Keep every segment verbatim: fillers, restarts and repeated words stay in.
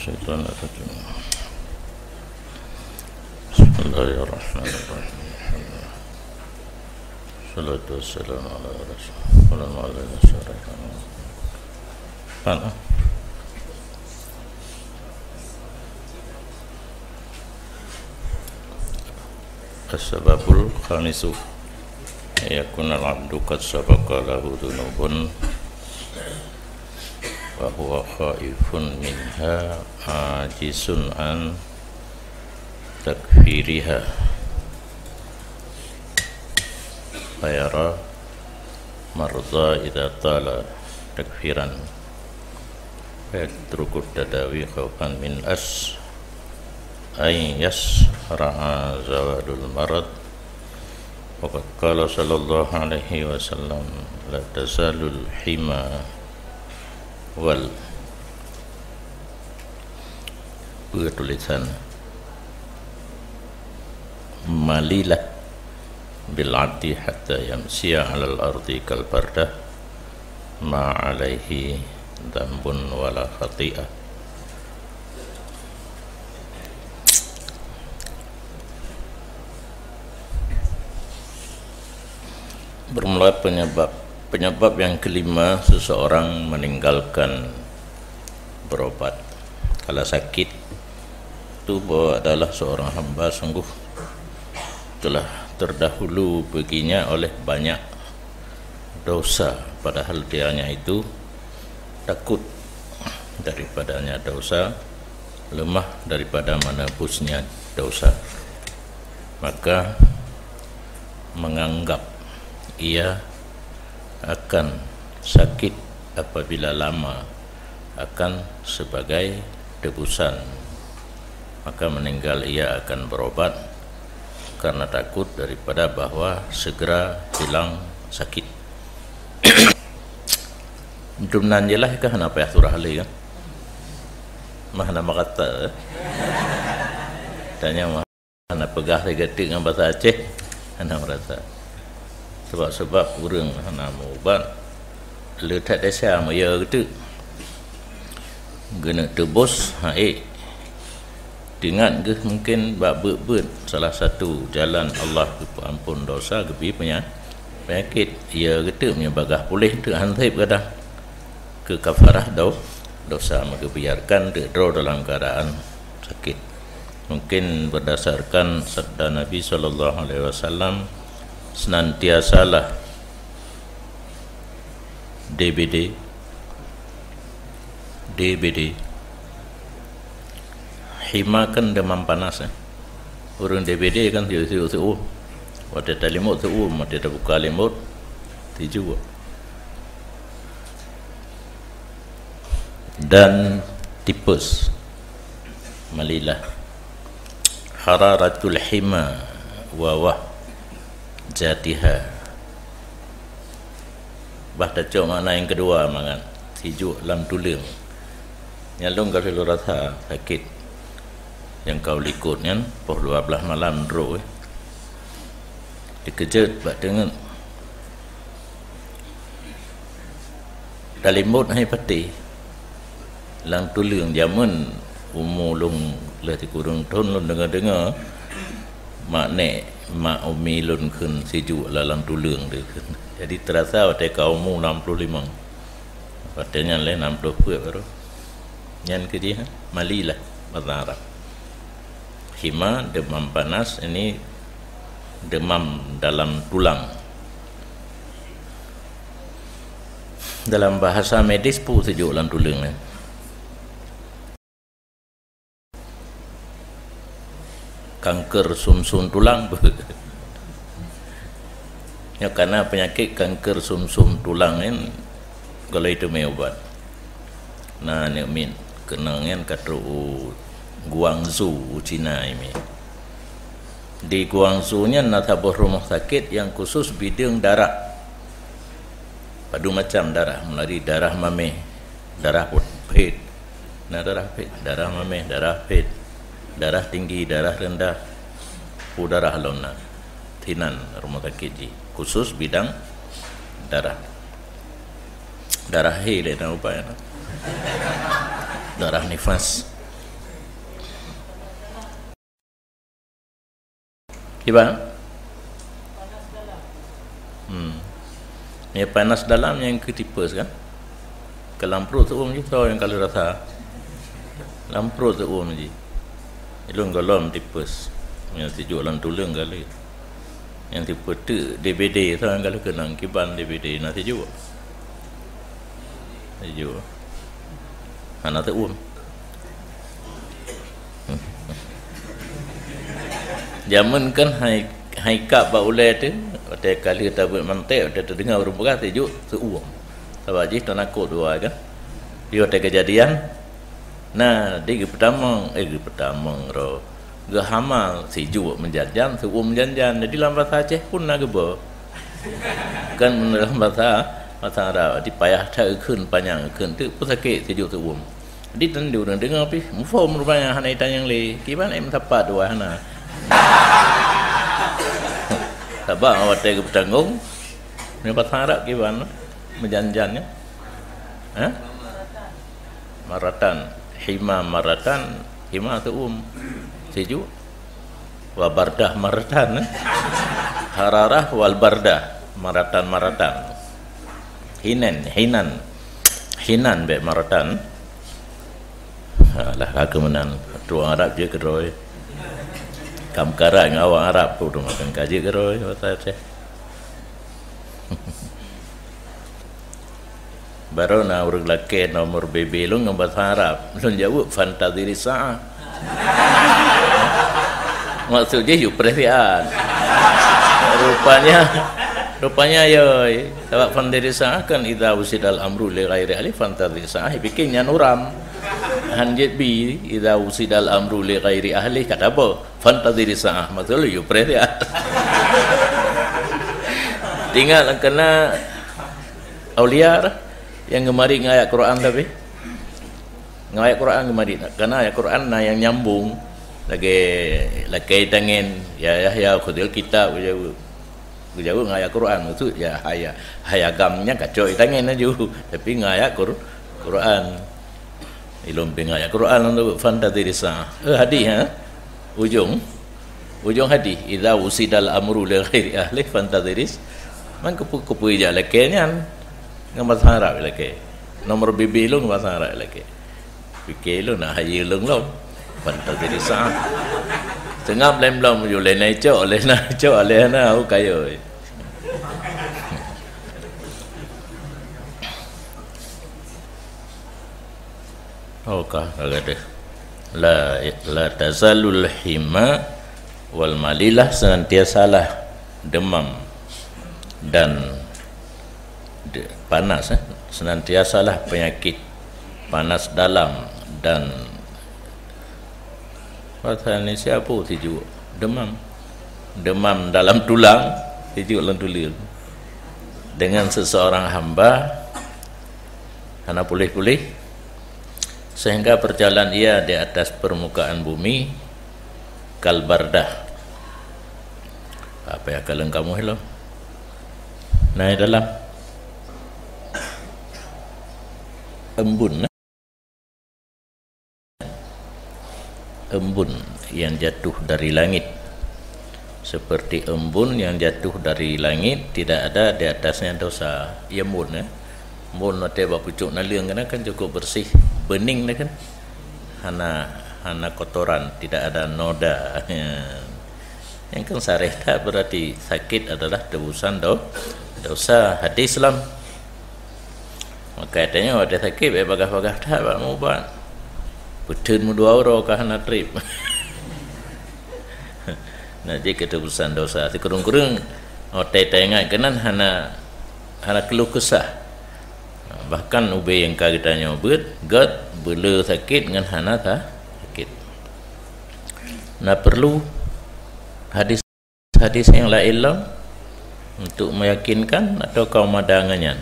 الشيطان الرجيم. بسم الله الرحمن الرحيم. الحمد لله. الصلاة والسلام على رسول الله وعلى آله وصحبه. السبب الخامس، أن يكون العبد قد سبق له ذنوب وهو خائف منها عاجز عن تكفيرها، فيرى مرضا إذا طال تكفيرا، فيترك التداوي خوفا من أس-، أن يسرع زوال المرض. وقد قال صلى الله عليه وسلم: لا تزال الحمى وال Peue tulisan? Malilah bil abdi hatta yamsya alal ardi kal bardah ma alaihi dzambun wala khati'ah. Bermula penyebab, penyebab yang kelima seseorang meninggalkan berobat. Kalau sakit, itu bahwa adalah seorang hamba sungguh telah terdahulu baginya oleh banyak dosa, padahal dianya itu takut daripadanya dosa, lemah daripada menebusnya dosa. Maka menganggap ia akan sakit apabila lama akan sebagai tebusan, maka meninggal ia akan berobat karena takut daripada bahwa segera hilang sakit. Dum nan jeulaih kah hana payah surah lé kan? Mah hana meurata, eh? Tanya mah. Hana peugah lé geuteuk ngon basa Aceh, hana meurasa. Sebab-sebab ureuëng hana meuubat, le that desya meuyo geuteuk. Geuneuk teubos, hai. Teuingat geuh mungken bak beuet-beuet salah satu jalan Allah geupeuamphon dosa, geubri peunya-, peunyakét. Yo geuteuk meunyoe bagaih puléh teuk han sép gadang keu kafarah do-, dosa, meugeubiarkan teuk droe dalam keuadaan sakét. Mungkin berdasarkan sabda Nabi sallallahu alaihi wasallam, senantiasalah D B D, D B D. Hima kan demam panas, eh. Ureuëng D B D kan siuek-siuek seu. Watée talimot seu, watée tabuka limot, tiju. Dan tipes, malilah. Hararatul hima wa wah jatiha. Bah tacok makna nyang keudua mangat, sijuek lam tuleueng. Nyan lôn ka lheueh lôn rasa sakét nyang ka u likot nyan, poh dua blaih malam droe. Dikeujot bak teungeut. Talimot hai patéh. Lam tuleueng jameun umu lôn lheueh sikureueng thon lôn deungoe-deungoe mak nèk, mak umi lôn kheun sijuek lam tuleueng teuh kheun. Jadi teurasa watée ka umu nam ploh limong. Watée nyan lé nam ploh peuet baru. Nyan keu jih, malilah bahasa Arab. Hima, demam panas, ini demam dalam tulang. Dalam bahasa medis peue sijuek lam tuleueng nyan? Kanker sumsum tulang. Nyoe kana peunyakét kanker sumsum tulang nyan golom teumé ubat. Na aneuk miet keunong nyan ka trok u Guangzhou, u China, imiet. Di Guangzhou nyan na saboh rumoh sakét nyang khusos bideueng darah. Padum macam darah, mulai dari darah maméh, darah put-, phet, na darah phet, darah maméh, darah phet, darah tinggi, darah rendah, peue darah lom na. Sinan rumoh sakét jih, khusos bidang darah. Darah hé lé na ubat nyan. Darah nifas. Kiban? Hmm. Ya, panas dalam nyang keu tipes kan? Keu lam pruet seuuem jih soe nyang ka lheueh rasa. Lam pruet seuuem jih. Ilôn gohlom tipes. Nyang sijuek lam tuleueng ka lheueh. Nyang tipes teuk D B D soe nyang ka lheueh keunong kiban D B D na sijuek. Sijuek. Hana seuuem. Jameun kan hai, hai kab bak ulée teuh, watée ka lheueh tabeuet manték, watée teudeungoe ureuëng peugah sijuek seuuem. Sabab jih tanakot dua kan. Di watée keujadian, na di geupeutamong, eh geupeutamong ro, geuhama sijuek meujan-jan, seuuem meujan-jan. Jadi lam basa Aceh pun na geuboh. Kan lam basa, basa Arab, jadi payah that eukheun panyang eukheun teuk pun sakét sijuek seuuem. Di tan di ureuëng deungoe pih, muphom rupanya hana itanyong lé. Kiban em sapat dua hana. Sabab watée geupeutanggong, ni basa Arab kiban, meujan-jan nyan. Ha? Maratan, hima maratan, hima seuuem. Sijuek. Wa bardah maratan, eh? Hararah wal bardah, maratan-maratan. Hinan, hinan. Hinan bék maratan. Alah, ka keuh meunan. Tuang Arab jeuet keudroe. Kam karat ngon awak Arab tu, tu makan ka jeuet keudroe, basa Aceh. Baru na ureuëng lakée nomor B B lôn ngon basa Arab. Lôn jaweueb, "Fantadhiri sa'ah." Maksud jih, "Yue preh siat." Rupanya, rupanya yoi. Sabab fantadhiri sa'ah kan, "Idza wusidal amru li ghairi ahli fantadhiri sa'ah." Pikir nyan uram. Han jeuet bi, "Idza wusidal amru li ghairi ahli," kata apa? "Fantadhiri sa'ah." Maksud lôn, "Yue preh siat." Tinggai lam keunan aulia dah. Nyang geumari ngon ayat Quran tapi. Ngon ayat Quran geumari. Karena ayat Quran na nyang nyambung. Lagée lakée tangen, "Ya Yahya, khudhil kitab," geujaweueb. Geujaweueb ngon ayat Quran, maksud, "Ya Yahya, hai agam nyan kacok tangen laju." Tapi ngon ayat Qur-, Quran. Ilôn pih ngon ayat Quran lôn tu, "Fantadhiri sa'ah." Eh, hadis, ha? Ujong. Ujong hadis, "Idza wusidal amru li ghairi ahli fantadhiri." Man keupeue-keupeue jak lakée nyan. Ngon basa Arab lakée. Nomor B B lôn ngon basa Arab lakée. Pikir lôn na hayeue lôn lom. Fantadhiri sa'ah. Seungab lom lom ju lé na cok, lé na cok, lé na au kayôi. Oh, ka, ka gadoh. La, la tazalul hima wal malilah, senantiasalah demam dan de-, panas, eh, senantiasalah penyakit panas dalam dan Bahasa Indonesia apa sijuek? Demam. Demam dalam tulang, sijuek lam tuleueng. Dengan seseorang hamba hana puléh-puléh, sehingga perjalanan ia di atas permukaan bumi kal bardah. Apa nyang ka lôn kamoe lom? Nah, dalam embun. Embun yang jatuh dari langit. Seperti embun yang jatuh dari langit, tidak ada di atasnya dosa. Ya, embun, ya. Embun watée bak pucôk naleueng kan, kan cukup bersih, bening dah kan. Hana, hana kotoran, tidak ada noda. Ya. Nyang kan sareh that berarti sakit adalah tebusan do-, dosa. Hadis lam. Maka tanyoe watée sakét bék bagaih-bagaih that bak meuubat. Peuteun meudua uroe ka hana treb. Nah, jih keu tebusan dosa. Sikureueng-kureueng watée taingat keunan hana, hana keuluh keusah. Bahkan ubé nyang ka geutanyoe beuet, gét, beuleu sakét ngon hana ta-, sakét. Nah, perlu hadis hadis nyang laén lom untuk meyakinkan atau kaum mada ngon nyan?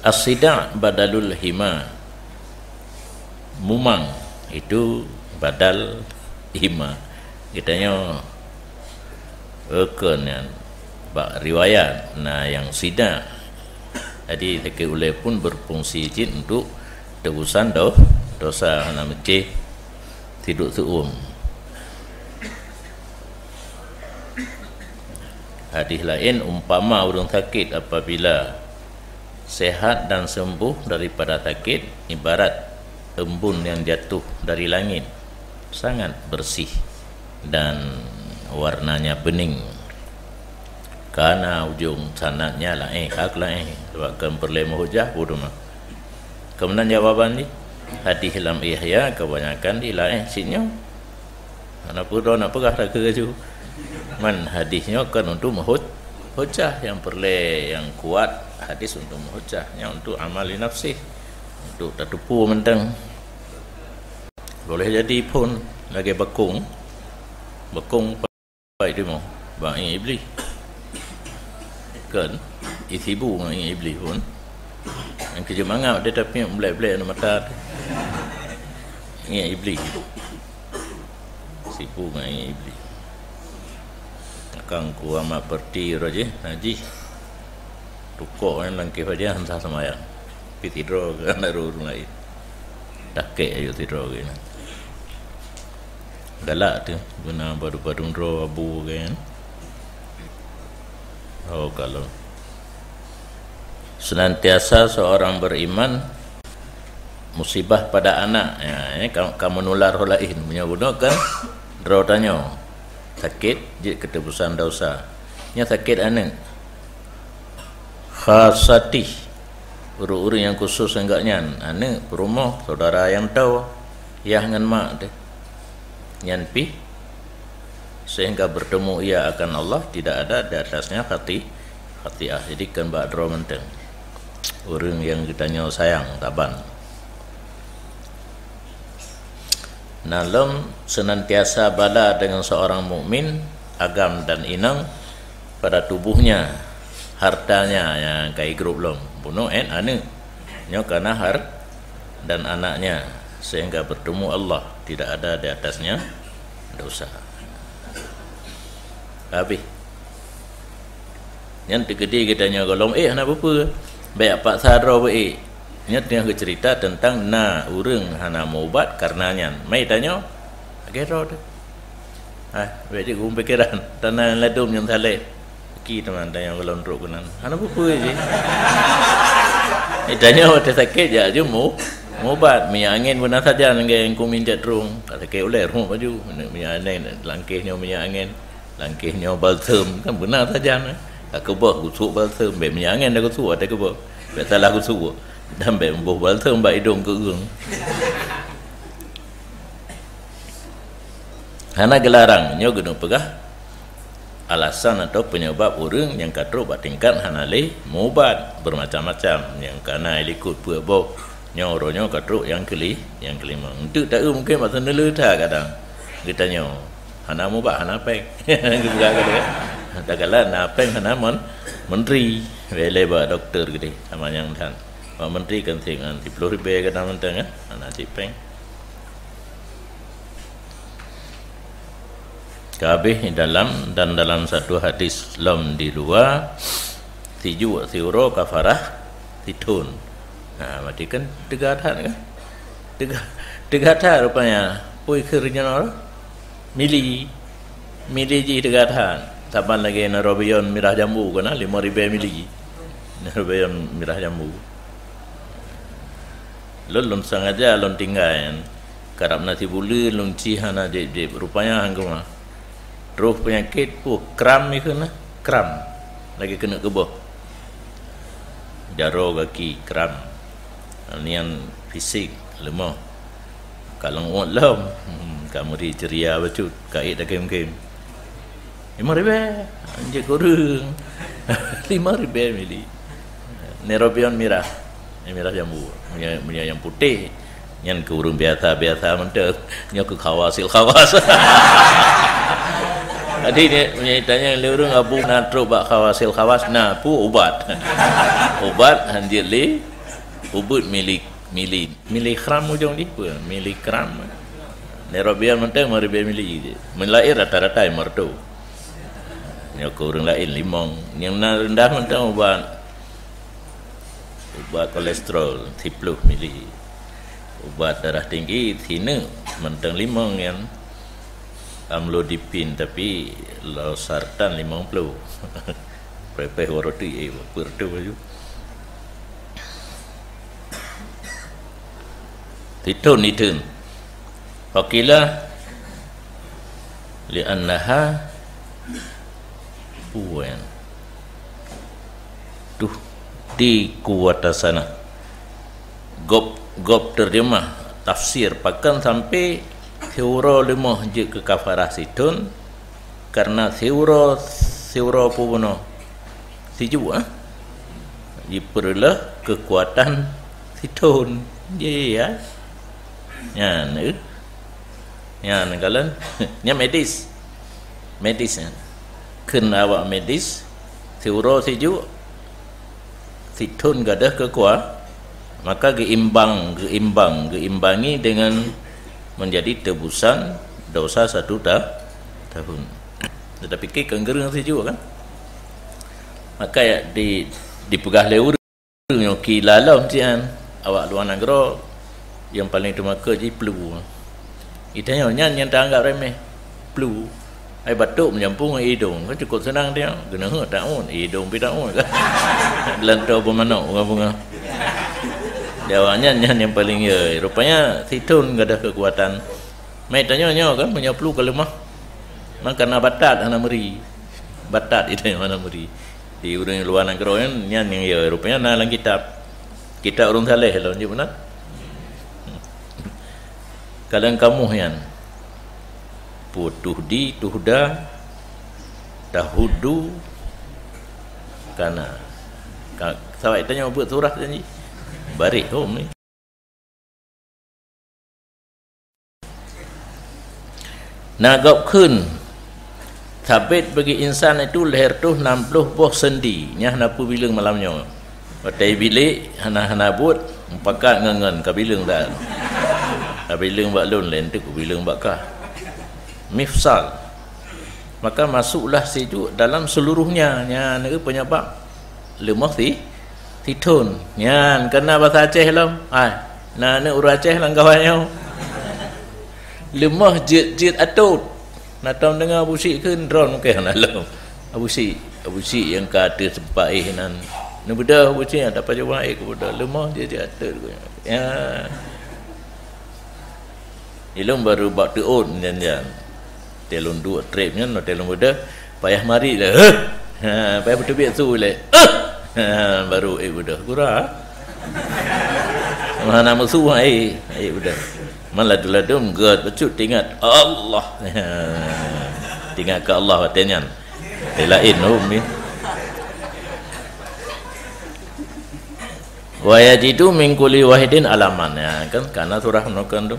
As-sida' badalul hima. Mumang itu badal hima. Geutanyoe eukon nyan bak riwayat na nyang sida'. Jadi, sakét ulée pun berfungsi jih untuk tebusan do-, dosa hana meucéh. Siduk seuuem. Hadis laén, umpama ureuëng sakét apabila sehat dan sembuh daripada sakét, ibarat embun yang jatuh dari langit, sangat bersih dan warnanya bening. Kana ujong sanadnya laén, hak laén, sebab kan peureulée meuhujah bodoh mah. Kemudian jawaban jih, hadis lam Ihya kebanyakan di laén cit nyoe. Hana peue droe nak peugah lagée laju. Man hadis nyoe kan untuk meuhut-, hujah, nyang peureulée nyang kuat hadis untuk meuhujah, nyang untuk amal li nafsih, untuk tateupeue mantong. Boleh jadi phon lagée bakong, bakong Baik timoh, bak ingat Iblih. Kan? Isibu ngon ingat Iblih phon. Nyang keujeuet mangat tetapi blek-blek na mata. Ingat Iblih. Sibu ngon ingat Iblih. Akang ku amat perti roh jih, najih. Tukok nyan langkeh pajan sah semayang. Pi sidroe keu aneuk ureuëng laén. Takek ayu sidroe keu nyan. Galak tu guna badu-badu droe abu kan. Oh, kalau senantiasa seorang beriman, musibah pada anak, ya, ya, ka, ka menular orang lain. Meunyoe bunoe kan droe tanyoe sakét jeuet keutebusan dosa. Nya sakét aneuk. Khasatih, ureuëng-ureuëng nyang khusus enggak nyan, aneuk, peurumoh, saudara nyang tau, yah ngon mak teuh. Nyan pih, sehingga bertemu ia akan Allah, tidak ada di atasnya khati-, khatiah. Jadi kan bak droe mantong. Ureuëng nyang geutanyoe sayang saban. Nah, lom senantiasa bala dengan seorang mukmin, agam dan inong, pada tubuhnya, hartanya nyang kai grup lom. Bunoe en aneuk. Nyoe kana har dan anaknya, sehingga bertemu Allah, tidak ada di atasnya dosa. Habis. Nyan teukeudi geutanyoe gohlom, eh, hana peue-peue. Bék paksa droe beu-ék. Nyoe teungoh geuceurita teuntang na ureuëng hana meuubat kareuna nyan. Mai tanyoe, lagée droe teuh. Ah, bék jeuet geupeue pikeran, tana ladom nyang saleh. Ki teuma tanyoe gohlom trok keunan. Hana peue-peue jih. Eh, tanyoe watée sakét jak jeuet mu-, meuubat. Minyeuk angén beuna sajan ngon kumin jak trong. Ka sakét ulée rumoh baju. Minyeuk angén, langkeh nyoe minyeuk angén. Langkeh nyoe balsem, kan beuna sajan, eh. Ka keubah gusuk balsem, bék minyeuk angén dah gusuk, watée keubah. Bék salah gusuk. Dan bék meuboh balsem bak idong keu ureuëng. Hana geularang, nyoe geuneuk peugah alasan atau penyebab ureuëng nyang ka trok bak tingkat hana lé meuubat, bermacam-macam, nyang kana likot peuet boh, nyoe uroe nyoe ka trok nyang keuli-, nyang keulima. Enteuk taeu mungken bak seuneuleu that kadang. Geutanyoe. Hana meuubat, hana péng. Geupeugah keu dia. Takalon na péng hana mon-, menteri. Bèk lé bak dokto keudeh. Sama nyang that. Bak menteri kan sép ngon siploh ribèe kadang mantong, kan? Hana cit péng. Ka habéh dalam, dan dalam satu hadis lom di luwa, sijuek siuroe kafarah sithon. Ha, berarti kan teuga that kan? Teuga, teuga that rupanya. Pui kheun nyoe. Mili. Mili jih teuga that. Saban lagèe neurobion mirah jambu kan, lima ribèe mili. Neurobion mirah jambu. Lôn, lôn sengaja lôn tinggai. Karab na sibuleuen lôn ci hana jieb-jieb. Rupanya han keumah. Troh peunyakét peue? Kram ikheun na. Kram. Lagèe keuneuk keubah. Jaroe gaki kram. Nian fisik leumoh. Ka lôn uet lom. Hmm, ka meuri ceuria bacut, ka ék takém-kém. Lima ribèe, anjing kureueng. Lima ribèe mili. Neurobion mirah. Mirah jambu. Meunyoe, meunyoe nyang putéh, nyan keu ureueng biasa-biasa mantong. Nyoe keu khawasil khawas. Jadi, ni, meunyoe tanya lé ureueng, "Abu na trok bak khawasil khawas?" Na, peue ubat? Ubat hanjeuet lé ubeut mili-, mili-, miligram ujong jih peue? Miligram. Neurobion mantong lima ribèe mili jih. Meulaén rata-rata lima reutôh. Nyoe keu ureueng laén limong. Nyang na reundah mantong ubat. Ubat kolesterol siploh mili. Ubat darah tinggi sineuk mantong limong nyan. Amlodipin, tapi losartan limong ploh. Pepeh waroti, eh, bertu baju. Titun, titun. Fakila li'annaha puan. Tuh, di kuwata sana. Gob, gob terjemah, tafsir, pakon sampai siuroe leumoh jeuet keu kafarah sithon, karena siuroe, siuroe peubunoe sijuek, ah, jipeureuloh keukuatan sithon. Ji, ya. Nyan, eh. Nyan, kalon. Nyan medis. Medis, nyan. Kheun awak medis, siuroe sijuek, sithon gadôh keukua, maka geuimbang, geuimbang, geuimbangi dengan menjadi tebusan dosa satu ta-, tahun. Tetapi keu keugeureueng sijuek kan? Maka ya di, dipeugah lé ureueng nyoe ki lalom sian, awak luwa nanggroe nyang paleng teumakot jih plu. Geutanyoe nyan nyang taanggap remeh, plu. Ai batuk meujampong ngon idong, kan cukup seunang dia. Geuneuheuet taun, idong pi taun kan. Geulantoe beumanok bunga-bunga. Di awak nyan, nyan nyang paleng ye. Rupanya sithon gadôh keukuatan. Meutanyoe nyoe kan, meunyoe plu ka leumah. Maka na batat hana meuri. Batat itu yang hana meuri. Di ureueng luwa nanggroe nyan, nyan nyang ye. Rupanya na lam kitab. Kitab ureueng saleh lom jih beuna. Kadang kamoh nyan. Putuh di, tuhda, tahudu, kana. Ka, sahabat tanyoe buet surah janji. Bareh hom ni. Na gob kheun, Sabit bagi insan itu lhèe reutôh nam ploh boh sendi, nyan hana peue bileueng malam nyoe. Watèe bilék hana, hana buet, mupakat ngon-ngon ka bileueng dah. Ka bileueng bak lôn, lé eunteuk bileueng bak kah. Mifsal. Maka masuklah sijuek dalam seluruhnya, nyan penyebab leumoh si, sithon. Nyan keunan basa Aceh lom. Ai, na aneuk ureueng Aceh lam kawan nyoe. Leumoh jeuet-jeuet atôt. Na tom deungoe Abu Syik kheun droe mungken na lom. Abu Syik, Abu Syik nyang ka ateueh teumpat éh nan. Neubeudôh Abu Syik, tak pajoh éh keu beudôh. Leumoh jeuet-jeuet atôt. Ya. Ilôn baru bak teuôt nyan-nyan. Teuh lôn duek trép nyan, teuh lôn beudôh, payah marit lé. Heuh! Ha, payah beuteubiet su lé. Heuh! Ha, baru ék beudôh. Gura. Meuhana meusu, ék, ék beudôh. Man ladôm-ladôm gèt bacut teuingat Allah. Ha. Teuingat keu Allah watèe nyan. Watèe laén hom ni. Wa yajidu min kulli wahidin alaman. Ya, kan? Karena surah meunukon tu.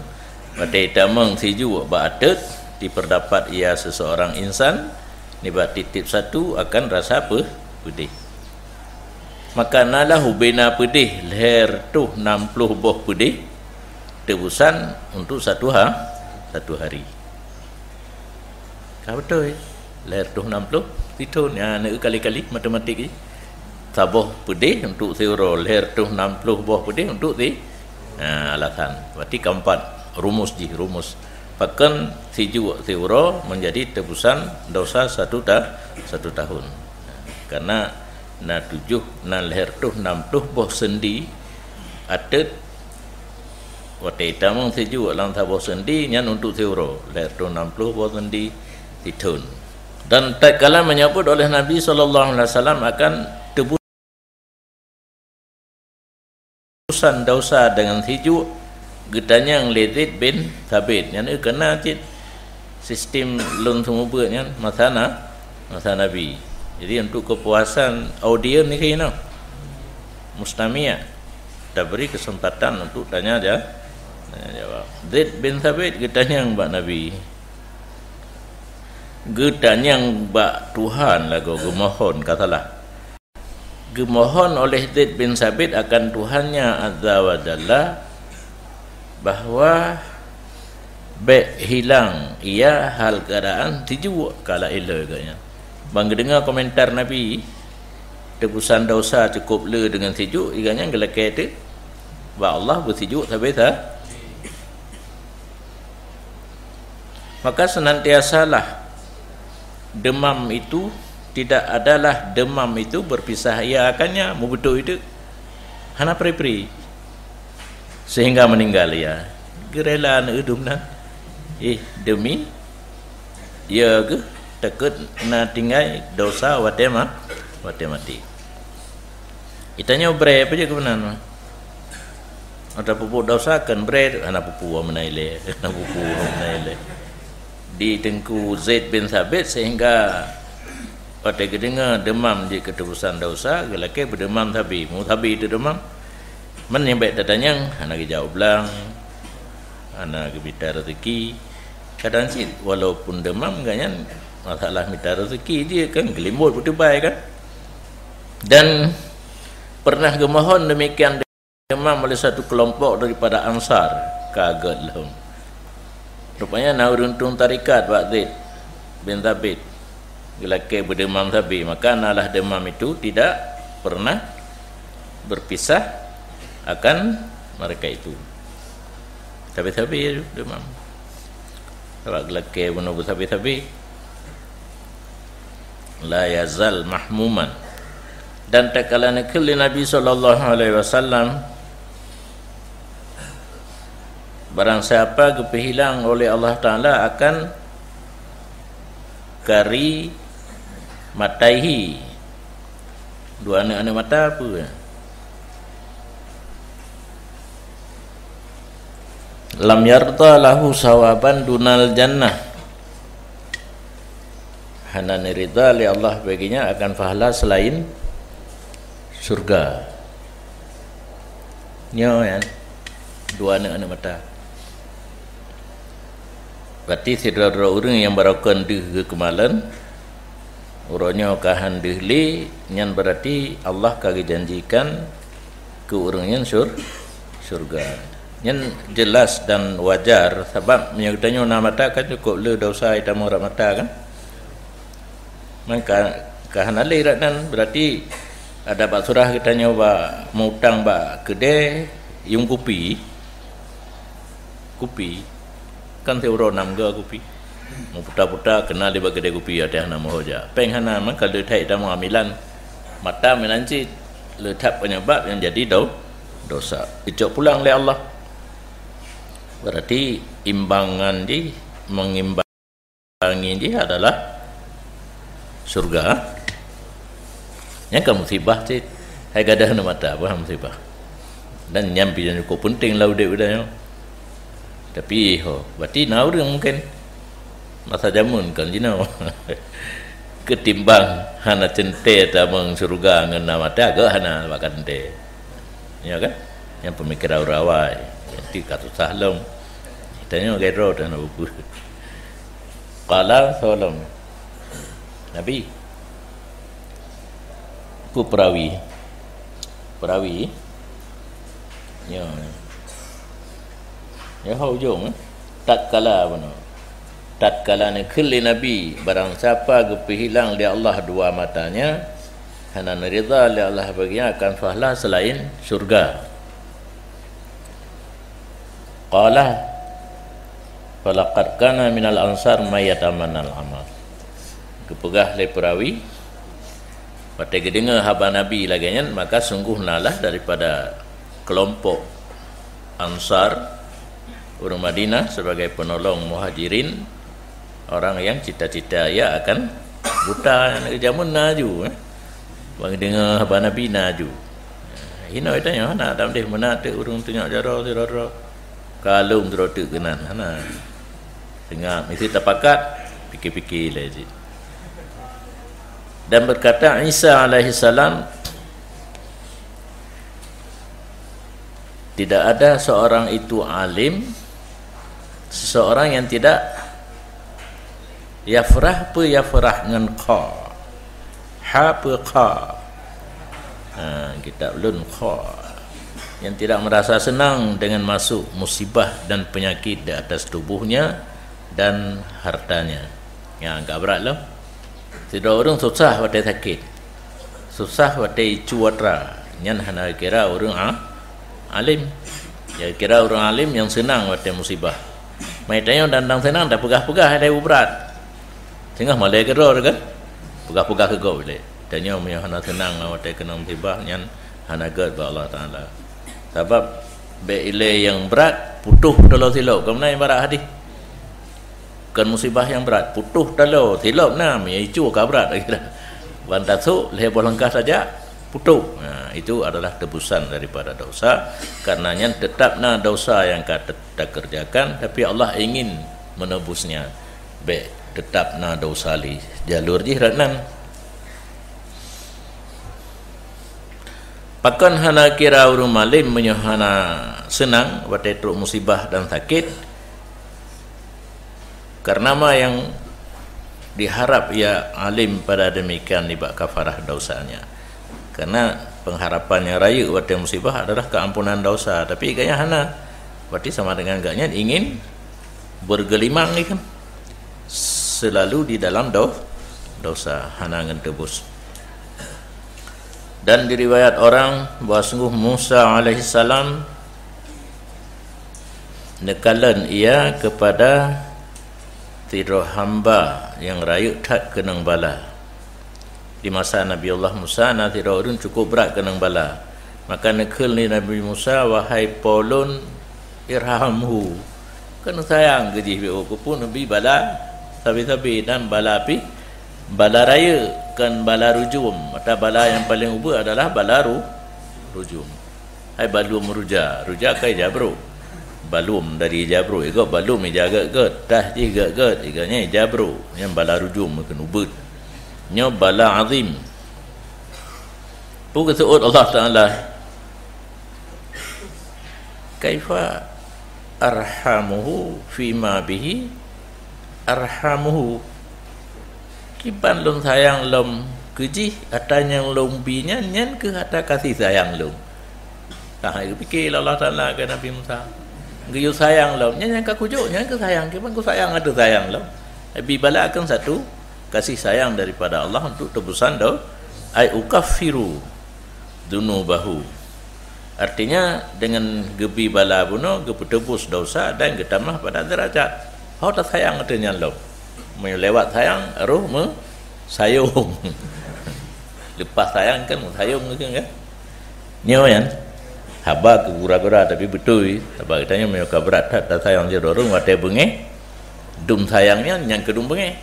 Watèe tamong sijuek bak ateueh, diperdapat ia seseorang insan, nibak tiep-tiep satu akan rasa pe-, peudeh. Maka na lah ubena peudeh lhèe reutôh nam ploh boh peudeh, teubusan untuk satu ha-, satu hari. Ka beutôi. Lhèe reutôh nam ploh sithon. Nyan, na kali-kali matematik jih. Saboh peudeh untuk siuroe, lhèe reutôh nam ploh boh peudeh untuk si-, ha, alasan. Berarti keempat, rumus jih, rumus. Pakon sijuek siuroe menjadi tebusan dosa satu ta-, satu tahun. Karena na tujoh, na lhèe reutôh nam ploh boh sendi ateueh. Watèe tamong sijuek lam saboh sendi, nyan untuk siuroe, lhèe reutôh nam ploh boh sendi sithon. Dan tatkala menyebut oleh Nabi sallallahu alaihi wasallam akan tebusan dosa dengan sijuek, geutanyong lé Zaid bin Sabit. Nyan keunan cit sistem lôn seumeubeuet nyan masa na, masa Nabi. Jadi, untuk kepuasan audiens ni keunoe, mustami', tabri kesempatan untuk tanya ja-, tanya jawab. Zaid bin Sabit geutanyong bak Nabi. Geutanyong bak Tuhan lagoe geumohon, ka salah. Geumohon oleh Zaid bin Sabit akan Tuhannya Azza wa Jalla bahwa bèk hilang ia hal keuadaan sijuek, ka laén lé geuh nyan. Ban geudeungoe komentar Nabi, teubusan dosa cukup le deungon sijuek, geuh nyan geulakèe teuk bak Allah beusijuek sabe sa-, Maka senantiasalah demam itu, tidak adalah demam itu berpisah ia akannya, mubeutôi itu hana pri-pri sehingga meninggal ia. Geurela aneuk dum nan, eh, demi ia geuh takot na tinggai dosa watée ma-, watée maté. Itanyoe brée peue jeuet keunan? Ata pupuk dosa kan brée, hana pupuk meunan ilée, hana pupuk meunan ilée. Di Teungku Zaid bin Sabit, sehingga watée geudeungoe deumam jeuet keu teubusan dosa, geulakée beudemam sabe. Mu sabe teudemam, man nyang bék tatanyong, hana geujak u blang, hana geumita rezeki. Kadang cit walaupun deumam, gobnyan masalah mita rezeki jih kan geulimbot beuteubai kan. Dan pernah geumohon demikian deumam oleh satu kelompok daripada Ansar, ka gét lom. Rupanya na ureuëng tueng tarekat bak Zaid bin Sabit, geulakée beudeumam sabe, maka nalah deumam itu tidak pernah berpisah akan mereka itu. Sabe-sabe deumam. Sabab geulakée bunoe beusabe-sabe. La yazal mahmuman. Dan tatkala neukheun lé Nabi sallallahu alaihi wasallam, barang siapa geupeuhilang oleh Allah Taala akan karimataihi, dua aneuk-aneuk mata peue? Lam yarda lahu sawaban dunal jannah. Hana neurida lé Allah bagi nyan akan pahala selain syurga. Nyoe nyan, dua aneuk-aneuk mata. Berarti sidroe-droe ureuëng nyang baroekon deuh geukeumalen, uroe nyoe ka han deuh lé, nyan berarti Allah ka geujanjikan keu ureuëng nyan syur-, syurga. Nyan jelas dan wajar, sabab meunyoe geutanyoe na mata kan cukôp le dosa itamong rot mata kan. Maka ka hana le rot nan, berarti ada bak surah geutanyoe bak meu-utang bak keudè yuem kupi. Kupi. Kan siuroe nam ga kupi. Meuputa-puta keunan lé bak keudè kupi, até hana meuho jak. Péng hana, maka le that itamong amilan. Mata meunan cit le that penyebab nyang jadi do-, dosa. Icok pulang lé Allah. Berarti imbangan jih, mengimbangi jih adalah syurga. Nyan ka musibah cit. Hai gadôh aneuk mata, bah musibah. Dan nyan pih nyang cukôp peunteng lam udép geutanyoe. Tapi, ho, berarti na ureuëng mungken masa jameun kon jinoe. Keutimbang hana teuntèe tamong syeuruga ngon na mata, gét hana bak ka teuntèe. Ya kan? Nyang peumikiran ureuëng awai. Nanti ka susah lom. Tanyoe gét droe dan buku. Qala sallam. Nabi. Ku perawi. Perawi. Ya. Ya, ha ujong, eh. Tatkala bunoe. Tatkala neukheun lé Nabi, barang siapa geupeuhilang lé Allah dua matanya, hana neuridha lé Allah bagi nyan akan pahala selain syurga. Qala, "Falaqad kana minal ansar may yatamannal amal." Geupeugah lé perawi, watée geudeungoe haba Nabi lagée nyan, maka sungguh nalah daripada keulompok Ansar, ureuëng Madinah, sebagai penolong Muhajirin, orang yang cita-cita ia akan buta. Jameun na aju, eh. Bang deungoe haba Nabi na aju. Hinoe tanyoe hana, dan deh meunan teuk ureuëng tunyok jaroe sidroe-droe. Kalon sidroe teuk keunan, hana. Seungab, misi tapakat, pikir-pikir lé cit. Dan berkata Isa alaihissalam, "Tidak ada seorang itu alim, seseorang yang tidak yafrah," peue yafrah ngon kha. Ha peue kha. Ha, kitab lôn kha. Yang tidak merasa senang dengan masuk musibah dan penyakit di atas tubuhnya dan hartanya. Ya, agak berat lah. Sidroe ureuëng susah watée sakét. Susah watée icu atra. Nyan hana kira ureuëng a-, alim. Ya kira ureuëng alim nyang seunang watée musibah. Mai tanyoe dan, dan seunang tapeugah-peugah ilée brat. Singoh malée keudroe kan? Peugah-peugah keu gob ilée. Tanyoe meunyoe hana seunang watée keunong musibah nyan hana gét bak Allah Taala. Sabab bék ilée nyang brat putôh taloe silop. Keumanai ibarat hadis. Kon musibah nyang brat, putôh taloe silop na, meunyoe icue ka brat. Ban tasôk lhée boh langkah saja putôh. Nah, itu adalah tebusan daripada dosa. Karena nyan tetap na dosa nyang ka te-, takerjakan, tapi Allah ingin menebusnya. Bék tetap na dosa lé jalur jih rot nan. Pakon hana kira ureuëng malém meunyoe hana seunang watée trok musibah dan sakét? Karena ma nyang diharap ia alim pada demikian nibak kafarah dosanya. Karena pengharapan nyang rayeuk watée musibah adalah keampunan dosa, tapi gobnyan hana. Berarti sama dengan gobnyan ingin bergelimang ni kan, selalu di dalam do-, dosa, hana ngon teubus. Dan diriwayat orang bahwa sungguh Musa alaihissalam neukalon ia kepada sidroe hamba nyang rayeuk that keunong bala. Di masa Nabi Allah Musa na sidroe ureuëng cukup brat keunong bala. Maka neukheun lé Nabi Musa, "Wahai po lôn, irhamhu." Kan sayang keu jih, beu keupeue neubi bala sabe-sabe dan bala pih bala rayeuk, kon bala rujum. Mata bala nyang paleng ubeut adalah bala ru-, rujum. Hai balum ruja, ruja kai jabrok. Balum dari jabrok, igob balum ija gét-gét, tah jih gét-gét, iganya jabrok. Nyang bala rujum meukeun ubeut. Nyoe bala azim. Peue geuseuôt Allah Taala? "Kaifa arhamuhu fima bihi arhamuhu." Kiban lôn sayang lom keu jih, ata nyang lôn bi nyan, nyan keuh ata kasih sayang lôn. Nah, geupike lé Allah Taala keu Nabi Musa. Geuyue sayang lom, nyan nyang ka kujok, nyan keuh sayang, kiban kusayang ateueh sayang lom. Bi bala keuh satu kasih sayang daripada Allah untuk tebusan do-, ai ukaffiru dzunubahu. Artinya, dengan geubi bala bunoe, geupeuteubus dosa dan geutamah pada derajat. Ho tasayang ateueh nyan lom. Meunyoe lewat sayang, roh meusayong. Leupah sayang kan meusayong kan, kan? Nyoe nyan, haba keu gura-gura tapi beutôi. Haba geutanyoe meunyoe ka brat that tasayang sidroe ureuëng watée beungéh, dum sayang nyan, nyan keu dum beungéh.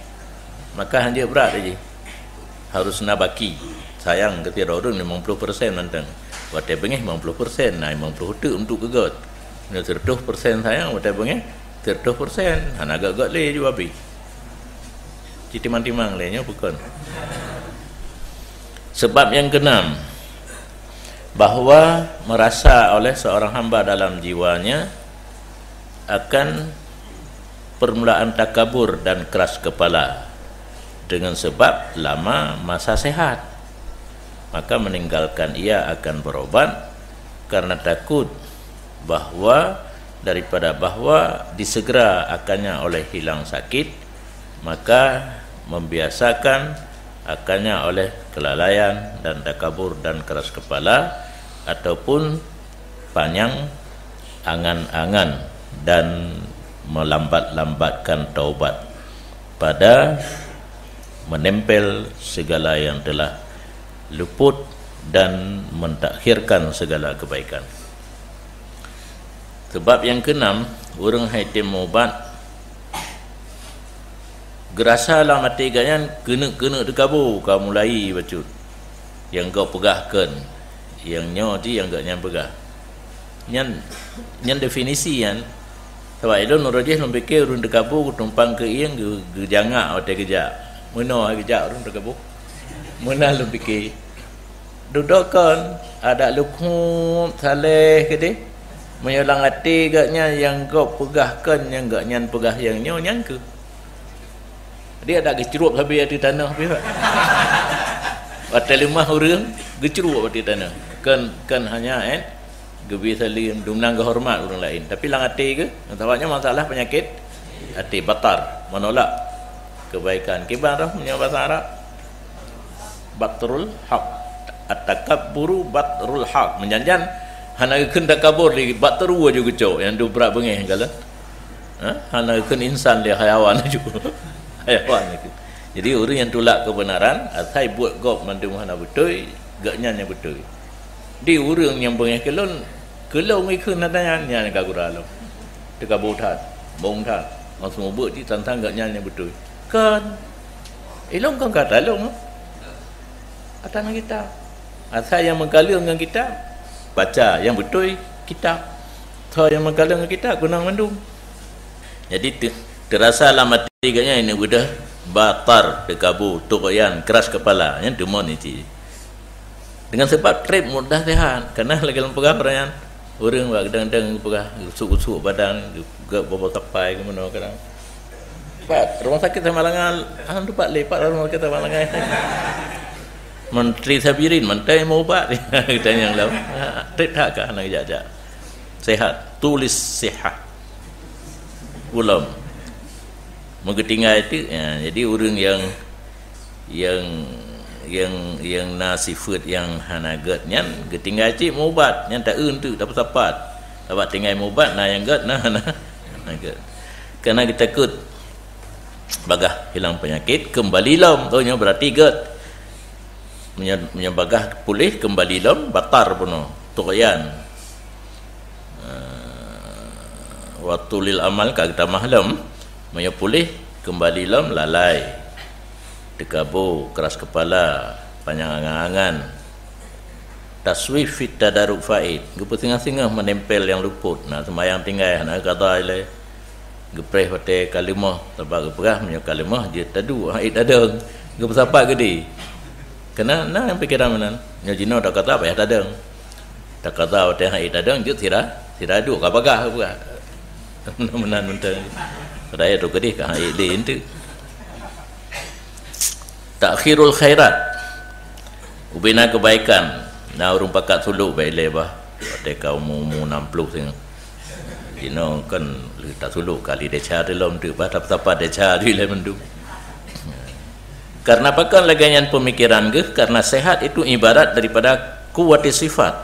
Maka hanjeuet brat lé jih. Harus na baki. Sayang keu sidroe ureuëng limong ploh persen mantong. Watée beungéh limong ploh persen, na limong ploh teuk untuk keu gét. Meunyoe seratus persen sayang, watée beungéh seratus persen. Hana gét-gét lé ju abéh. Ci timang-timang lé nyoe bukon. Sebab yang keenam, bahwa merasa oleh seorang hamba dalam jiwanya akan permulaan takabur dan keras kepala dengan sebab lama masa sehat, maka meninggalkan ia akan berobat karena takut bahwa daripada bahwa disegera akannya oleh hilang sakit, maka membiasakan akannya oleh kelalaian dan takabur dan keras kepala ataupun panyang angan-angan dan melambat-lambatkan taubat pada menempel segala yang telah luput dan mentakhirkan segala kebaikan. Sebab nyang keenam, ureuëng hai tem mubat geurasa lam até gobnyan keuneuk-keuneuk teukabô ka mulai bacut. Nyang gob peugah kon, nyang nyoe jih nyang gobnyan peugah. Nyan, nyan definisi nyan. Sabab ilôn uroe jih lôn pike ureuëng teukabô geutumpang keu ieng geu-, geujangak watée geujak. Meunoe hai geujak ureuëng teukabô. Meunan lôn pike. Dudoe kon, adak lukhup saleh keudeh. Meunyoe lam até gobnyan nyang gob peugah kon, nyang gobnyan peugah nyang nyoe, nyan keuh. Dia adak geucrueb sabe ateueh tanoh pih. Watée leumah ureuëng, geucrueb ateueh tanoh. Kon, kon hanya, eh, geubi saleuem, dumnan geuhoreumat ureuëng laén. Tapi lam até geuh, sabab nyoe masalah peunyakét até, batar, menolak kebaikan. Kiban roh meunyoe basa Arab? Batrul haq. At-takabburu batrul haq. Meujanjan hana geukheun takabur lé, batru aju geucok, nyang dum brat beungéh galak. Ha? Hana kheun insan lé, hayawan laju. Hayawan laju. Jadi, ureuëng nyang tulak keubeunaran, asai buet gob mandum hana beutôi, gobnyan nyang beutôi. Di ureuëng nyang beungéh keu lôn, keu lôn ikheun hana nyan, nyan ka gura lom. Teukabu that, bong that, ngon seumeubeuet jih tantang gobnyan nyang beutôi. Kon. Ilôn kon ka ata lôn. Ata ngon kitab. Asai nyang meukalon ngon kitab, baca nyang beutôi kitab. Soe nyang meukalon ngon kitab, keunong mandum. Jadi, te-, teurasa lam até gobnyan ini udah batar, teukabu, tughyan, keras kepala. Nyan teuma ni cit. Dengan sebab treb mudah sehat. Karena lagée lôn peugah barang nyan, ureuëng bak geudang-dang peugah, geusuek-suek badan, geu-, geu-, bobo sapai, geumeunyoe kadang. Pat, rumah sakit Samalanga, alhamdulillah, pat lé, pat rumah sakit Samalanga. Menteri Sabirin, menteri mau ubat. Kita yang lalu. Treb that ka hana jak-jak. Sehat, tulis sehat. Ulom. Meugeutinggai teuk, ya, jadi ureuëng nyang, nyang, nyang, nyang na sifeuet nyang hana gét nyan, geutinggai cit meuubat, nyan taeu teuk, tapeusapat. Sabab tinggai meuubat, na nyang gét, na, na, na gét. Karena geutakot bagah hilang penyakit, kembali lom. Oh, nyoe berarti gét. Meunyoe, meunyoe bagah puléh, kembali lom, batar bunoe, tughyan. Eh, wa tulil amal ka geutamah lom. Meunyoe puléh, kembali lom, lalai. Teukabu, keras kepala, panyang angan-angan. Taswif fit tadaruk faid, geupeusingoh-singoh meunempel nyang luput. Na seumayang tinggai, hana qadha ilée. Geupreh watée ka leumoh, sabab geupeugah meunyoe ka leumoh jeuet taduek, han ék tadong. Geupeusapat geudeh. Keunan na nyang pikeran meunan. Nyoe jinoe taqadha payah tadong. Taqadha watée han ék tadong jeuet sira, sira duek ka bagah geupeugah. Meunan mantong. Padahai troh keudeh ka han ék lé enteuk. Takhirul khairat. Ubena keubaikan. Na ureuëng pakat suluk bak ilée bah. Watée ka umu-umu enam puluh singoh. Jinoe kan lheueh tasuluk kali desya teulom teuk bah, tap-tapa desya di ilée mandum. Karena pakon lagée nyan pemikiran geuh? Karena sehat itu ibarat daripada kuwati sifat.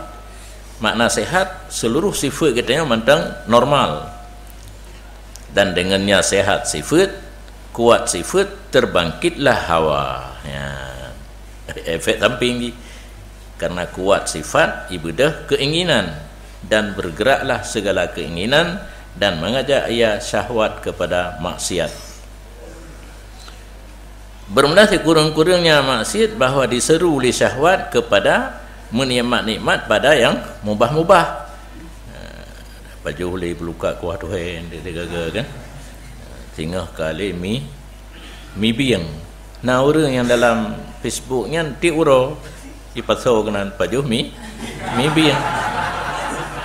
Makna sehat, seluruh sifat geutanyoe mantong normal. Dan dengannya sehat sifat, kuat sifat, terbangkitlah hawa. Ya. Efek samping jih. Karena kuat sifat, ibeudôh keinginan, dan bergeraklah segala keinginan, dan mengajak ia syahwat kepada maksiat. Bermula sikureueng-kureuengnya maksiat bahwa diseru lé syahwat kepada menikmat-nikmat pada yang mubah-mubah. Pajoh lé peuluka kuah tuhai, dia gaga kan. Singoh kali mi, mi bieng. Na ureuëng nyang dalam Facebook nyan tiek uroe, ipasoe keunan pajoh mi, mi bieng.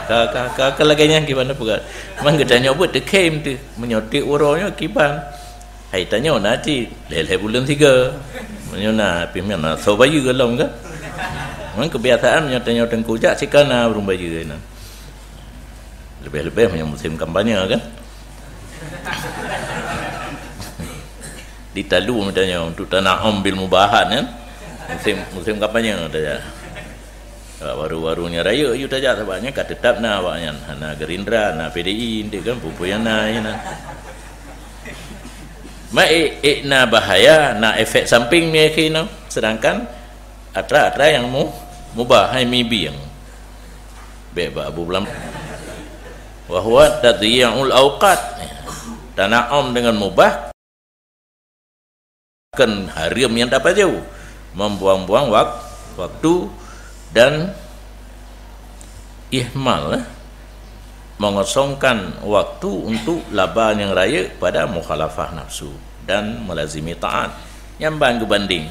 Ka, ka, ka, ka lagée nyan kiban peugah. Man geutanyoe buet teukhém teuh, meunyoe tiek uroe nyoe kiban. Hai tanyoe na cit, lhée-lhée buleuen sigoe. Meunyoe na, pih meunan na soe bayeue lom kan. Man keubiasaan meunyoe tanyoe teungku jak sika na ureuëng bayeue na. Leubeh-leubeh meunyoe musim kampanye kan. Di talu tanyoe untuk tana'um bil mubahat kan. Musim, musim kampanye tajak. Baru-baru nyoe rayeuk yue tajak sabab nyan ka teutap na awaknyan. Na Gerindra, na P D I, enteuk kan, peue-peue nyang na, nyang na. Ma ék, ék na bahaya, na efek samping mi akhé nyoe. Sedangkan atra-atra nyang mu-, mubah, hai mi bieng. Bék bak Abu Bulam. Wa huwa tadyi'ul awqat. Tana'um dengan mubah, kon hareuem nyang tapajoh. Membuang-buang wak-, waktu dan ihmal, eh, mengosongkan waktu untuk laba nyang rayeuk pada mukhalafah nafsu dan melazimi taat. Nyan ban geubandeng,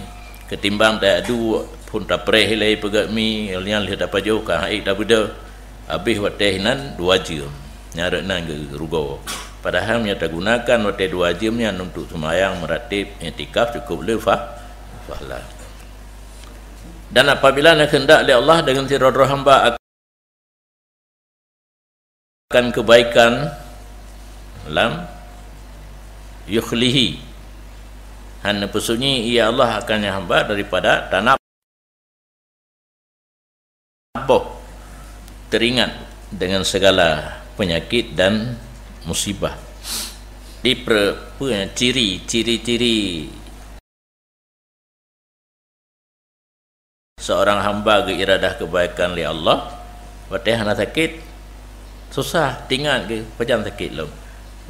ketimbang tadu phon tapreh ilée peugét mi, nyan lheueh tapajoh ka han ék tabeudôh. Habéh watée nyan dua jeuem. Nyan rot nan geurugoe. Padahai meunyoe tagunakan watée dua jeuem nyan untuk seumayang, meuratéb, iktikaf, cukup le fa-, fahla. Dan apabila na kehendak lé Allah dengan sidroe-droe hamba akan kebaikan, lam yukhlihi, hana peusunyi Ia Allah akan hamba daripada tanab boh, teringat dengan segala penyakit dan musibah. Di pre-, peue nyan, ciri, ciri-ciri seurang hamba geuiradah keubaikan lé Allah, watée hana sakét, susah, teuingat geuh pajan sakét lom.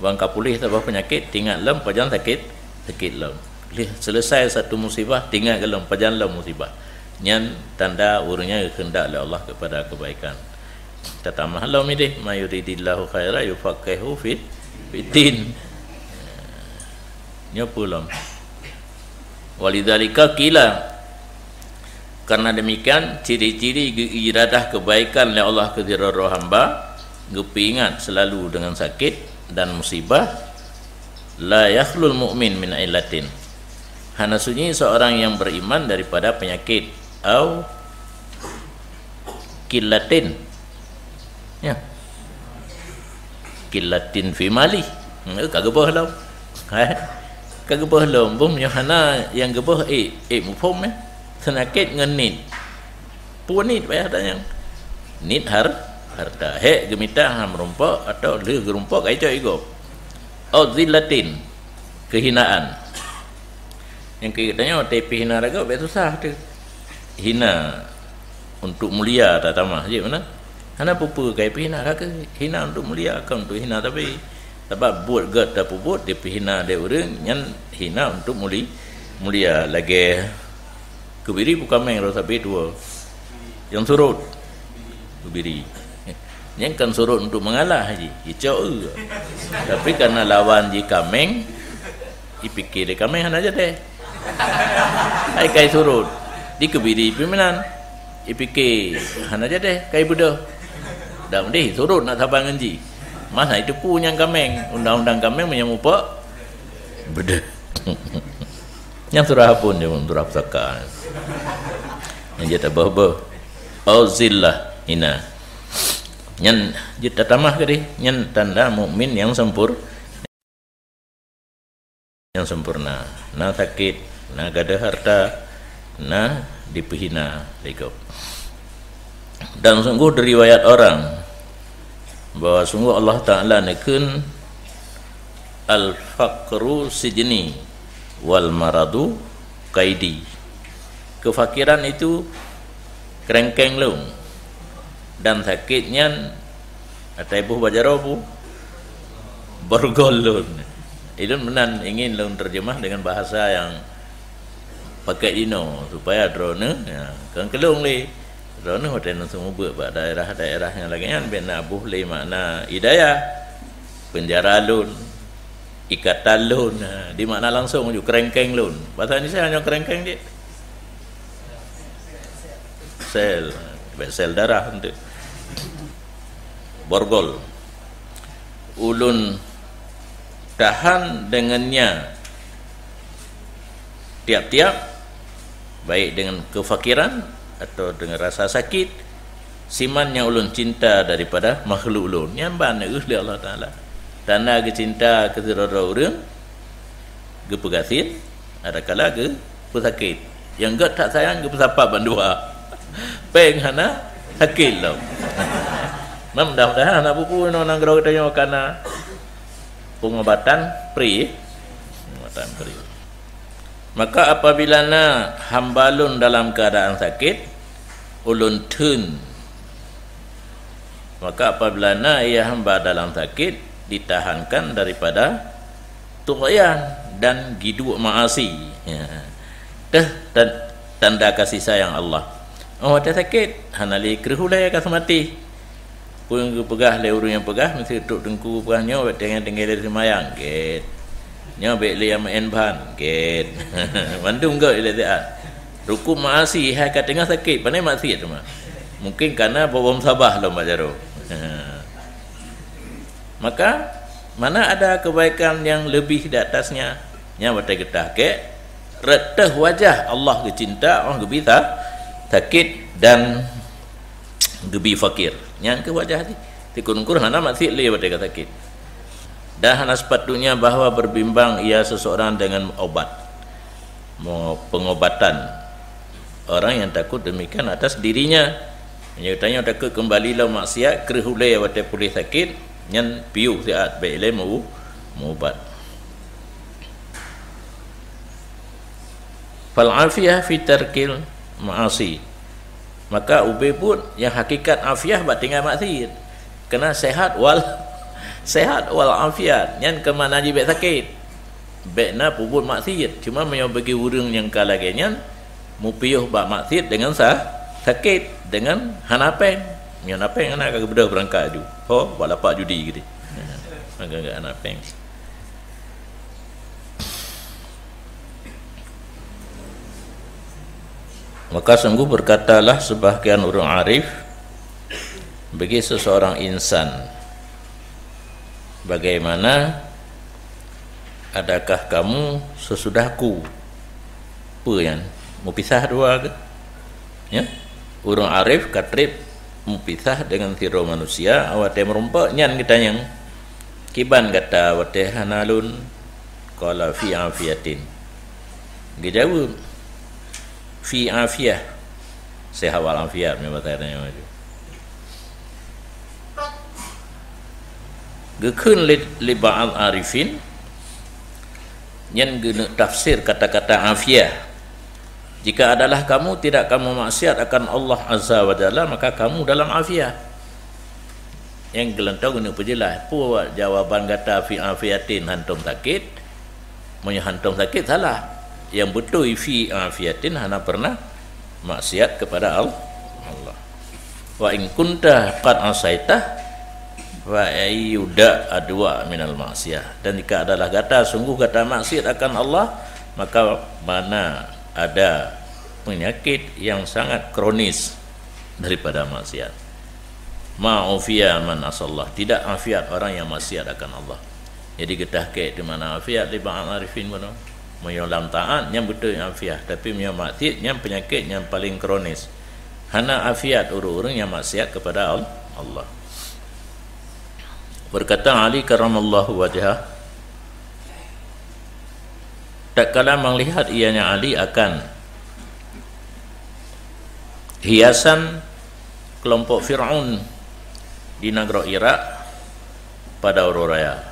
Ban ka puléh saboh peunyakét, teuingat lom pajan sakét, sakét lom. Lheueh seuleusai satu musibah, teuingat geuh lom pajan lom musibah. Nyan tanda ureuëng nyang geukeundak lé Allah keupada keubaikan. Tatamah lom idéh, "May yuridillahu khaira yufaqqihhu fid, fid din." Nyoe peue lom. Walidzalika qila, karena demikian, ciri-ciri geuiradah keubaikan lé Allah keu sidroe-droe hamba, geupeuingat seulalu deungon sakét dan musibah, la yakhlul mu'min min illatin. Hana sunyi seurang nyang beriman daripada peunyakét, au qillatin. Ya. Qillatin fi mali. Hmm, ka geuboh lom. Hai. Ka geuboh lom. Bum nyoe hana nyang geuboh, eh, eh, muphom, eh. Seunakét ngon nit. Peue nit payah tanyong. Nit har-, harta. Hék geumita hana meurumpok atau lheueh geurumpok ka icok igob. Au zillatin. Keuhinaan. Nyang keu geutanyoe, watée pihina ragoe, bék susah teuh. Hina untuk mulia tatamah, jeuet meunan. Hana peue-peue kai pihina, ka keuh hina untuk mulia, kon untuk hina tapi. Sabab buet gét tapeubuet, dipihina lé ureuëng, nyan hina untuk muli-, mulia. Lagée keubiri peukaméng roh sabe dua. Nyang surot, keubiri. Nyang kan surot untuk mengalah ji, icok eu. Tapi karena lawan ji kaméng, ipike lé kaméng hana jadi. Hai kai surot, dikeubiri pih meunan. Ipike hana jadi, kai beudôh. Dak meudeh surot nak saban ngon ji. Masa itu pu nyang kaméng, undang-undang kaméng meunyoe mupok beudôh. Nyang surah apun dia, surah pusaka. Nyang jeuet abah-abah. Au zillah, hina. Nyan jeuet tatamah keudeh, nyan tanda mukmin nyang sempur-, nyang sempurna. Na sakét, na gadôh harta, na dipeuhina lé gob. Dan sungguh diriwayat orang bahwa sungguh Allah Ta'ala neukheun, "Al-faqru sijni wal maradu qaidi." Kefakiran itu kerengkeng lôn, dan sakét nyan atai boh bak jaroe bu-, borgol lôn. Ilôn meunan ingin lôn terjemah dengan bahasa yang pakai dinoe, supaya droeneuh, ya, kon keu lôn lé. Droeneuh watée neuseumeubeuet bak daerah-daerah nyang lagée nyan, bék na boh lé makna idaya, peunjara lôn, ikatan lôn, ha, di makna langsung ju kerengkeng lôn. Bahasa Indonesia nyoe kerengkeng cit. Sel, bék sel darah enteuk. Borgol. Ulôn tahan deungon nya tiap-tiap, baik dengan kefakiran atau dengan rasa sakit, siman nyang ulôn cinta daripada makhluk ulôn. Nyan ban neueh lé Allah Taala. Tanda geucinta keu sidroe-droe ureuëng, geupeugasien, adakala geupeusakét. Nyang gét that sayang geupeusapat bandua. Péng hana, sakét lom. Nah, mudah-mudahan hana peue-peue inoe nanggroe geutanyoe kana pengobatan pri. Pengobatan pri. Maka apabila na hamba lôn dalam keadaan sakét, ulôn theun. Maka apabila na ia hamba dalam sakét, ditahankan daripada tughyan dan giduek maasi. Ya. Teuh tan-, tanda kasih sayang Allah. Oh, watée sakét, hana lé kreueh ulée ka seumaté. Peue geupeugah lé ureuëng nyang peugah, meusti trok teungku peugah nyoe, watée nyan tinggai lé seumayang, gét. Nyoe bék lé nyang meu'en ban, gét. Mandum gét ilée siat. Rukuk maasi hai ka teungoh sakét, pane maksiat teuma. Mungkin kana bobom sabah lom bak jaroe. Maka, mana ada kebaikan yang lebih di atasnya? Nyan watée geutah kek, rot teuh wajah Allah geucinta, oh, geubi sa-, sakét dan geubi fakir. Nyan keuh wajah jih. Sikureueng-kureueng hana maksiat lé watée ka sakét. Dan hana sepatutnya bahwa berbimbang ia seseorang dengan obat. Mo-, pengobatan. Orang yang takut demikian atas dirinya. Meunyoe tanyoe takot keumbali lom maksiat, kreueh ulée watée puléh sakét, nyan piôh siat bék ilée meu-, meuubat. Fal afiyah fi tarkil ma'asi. Maka ubé buet nyang hakikat afiyah bak tinggai maksiat. Keunan sehat wal, sehat wal afiat. Nyan keu makna jih bék sakét. Bék na peubuet maksiat. Cuma meunyoe bagi ureuëng nyang ka lagée nyan, mupiôh bak maksiat deungon sa-, sakét, deungon hana péng. Nyoe hana péng, hana ka geubeudôh beurangkat aju. Ho, bak lapak judi geude. Maka hana péng. Maka sungguh berkatalah sebahagian ureuëng arif bagi seseorang insan, "Bagaimana, adakah kamu sesudahku?" Peue nyan? Mupisah dua ke? Ya? Ureuëng arif ka treb mupisah deungon sidroe manusia, watée meurumpok nyan geutanyong, "Kiban gata watée hana lôn?" Qala, "Fi afiyatin." Geujaweueb, "Fi afiyah." Sehat wal afiat, meunyoe bahasa Indonesia. Geukheun lé, lé ba'al arifin, nyan geuneuk tafsir kata-kata afiyah. "Jika adalah kamu tidak kamu maksiat akan Allah Azza wa Jalla, maka kamu dalam afiyah." Nyang geulantoe geuneuk peujeulaih, peue jawaban gata fi afiyatin hantom sakét? Meunyoe hantom sakét, salah. Nyang beutôi fi afiyatin hana pernah maksiat kepada Al-, Allah. "Wa in kunta qad asaita, fa ayyu da adwa minal maksiyah." Dan jika adalah gata, sungguh gata maksiat akan Allah, maka mana ada penyakit yang sangat kronis daripada maksiat. "Ma ufiya man asallah." Tidak afiat orang yang maksiat akan Allah. Jadi geutahkik di mana afiat di ba'al arifin bunoe. Meunyoe lam taat, nyan beutôi afiat. Tapi meunyoe maksiat, nyan penyakit yang paling kronis. Hana afiat ureuëng-ureuëng yang maksiat kepada Al-, Allah. Berkata Ali karramallahu wajhah, tatkala melihat ianya Ali akan hiasan kelompok Firaun di nanggroe Irak pada uroe raya.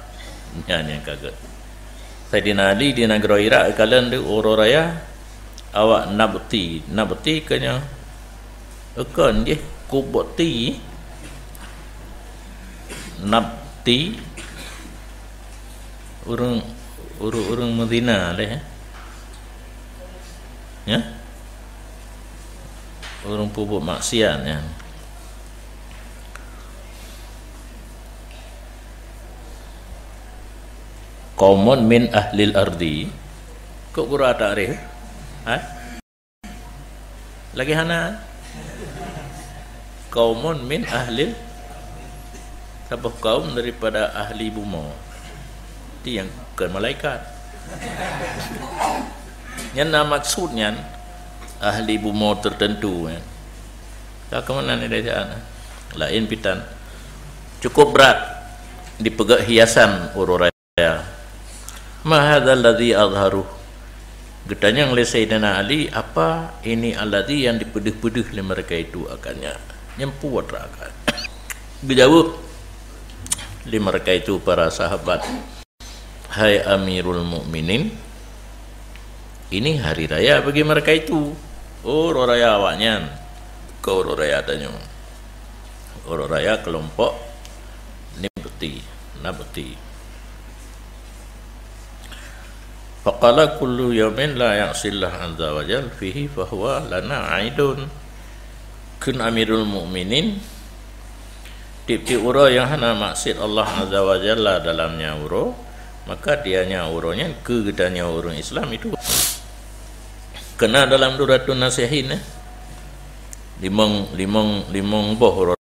Nyan nyang ka gét. Saidina Ali di nanggroe Irak kalon di uroe raya awak Nabti. Nabti keu nyoe, kon jih Kubti. Nabti. Ureuëng, ureuëng, ureuëng meuzina lé, eh? Ya? Ureuëng peubuet maksiat nyan. Qaumun min ahlil ardi. Kok gura takrif? Ha? Lagi hana? Qaumun min ahlil, saboh kaum daripada ahli bumoe. Ti nyang kon malaikat. Nyan na maksud nyan, ahli bumoe tertentu, kan. Ka keumanan dari sana? Laén pitan. Cukup brat dipeugah hiasan uroe raya. "Ma hadzal ladzi azharuh?" Geutanyong lé Saidina Ali, "Apa ini alladzi yang dipeudeuh-peudeuh lé mereka itu akannya? Nyang peue atra akan?" Geujaweueb lé mereka itu, para sahabat, "Hai Amirul Mukminin, ini hari raya bagi mereka itu." Oh, uroe raya awaknyan, kon uroe raya tanyoe. Uroe raya kelompok Nibti, Nabti. Faqala, "Kullu yaumin la ya'sillah azza wa jal fihi fahuwa lana aidun." Kheun Amirul Mukminin, tiep-tiep uroe nyang hana maksiat Allah Azza wa Jalla dalamnya uroe, maka dianya uroe nyan keu geutanyoe ureuëng Islam itu. Keunan dalam Durratun Nasihin, eh, limong, limong, limong boh uroe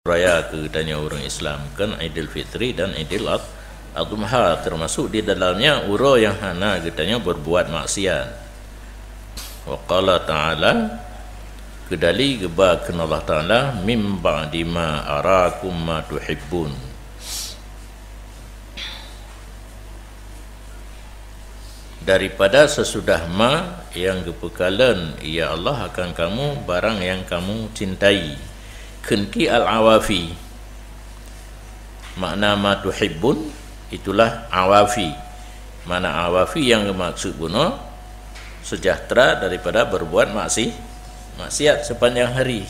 raya keu geutanyoe ureuëng Islam, kan Idul Fitri dan Idul Ad-, Adha, termasuk di dalamnya uroe nyang hana geutanyoe berbuat maksiat. Wa qala ta'ala, keudali geuba kheun Allah Ta'ala, "Mim ba'di ma arakum ma tuhibbun." Daripada sesudah ma nyang geupeukalon, ya Allah, akan kamu barang nyang kamu cintai. Kheun ki al-awafi. Makna ma tuhibbun, itulah awafi. Makna awafi nyang geumaksud bunoe, sejahtera daripada berbuat maksi-, maksiat sepanjang hari.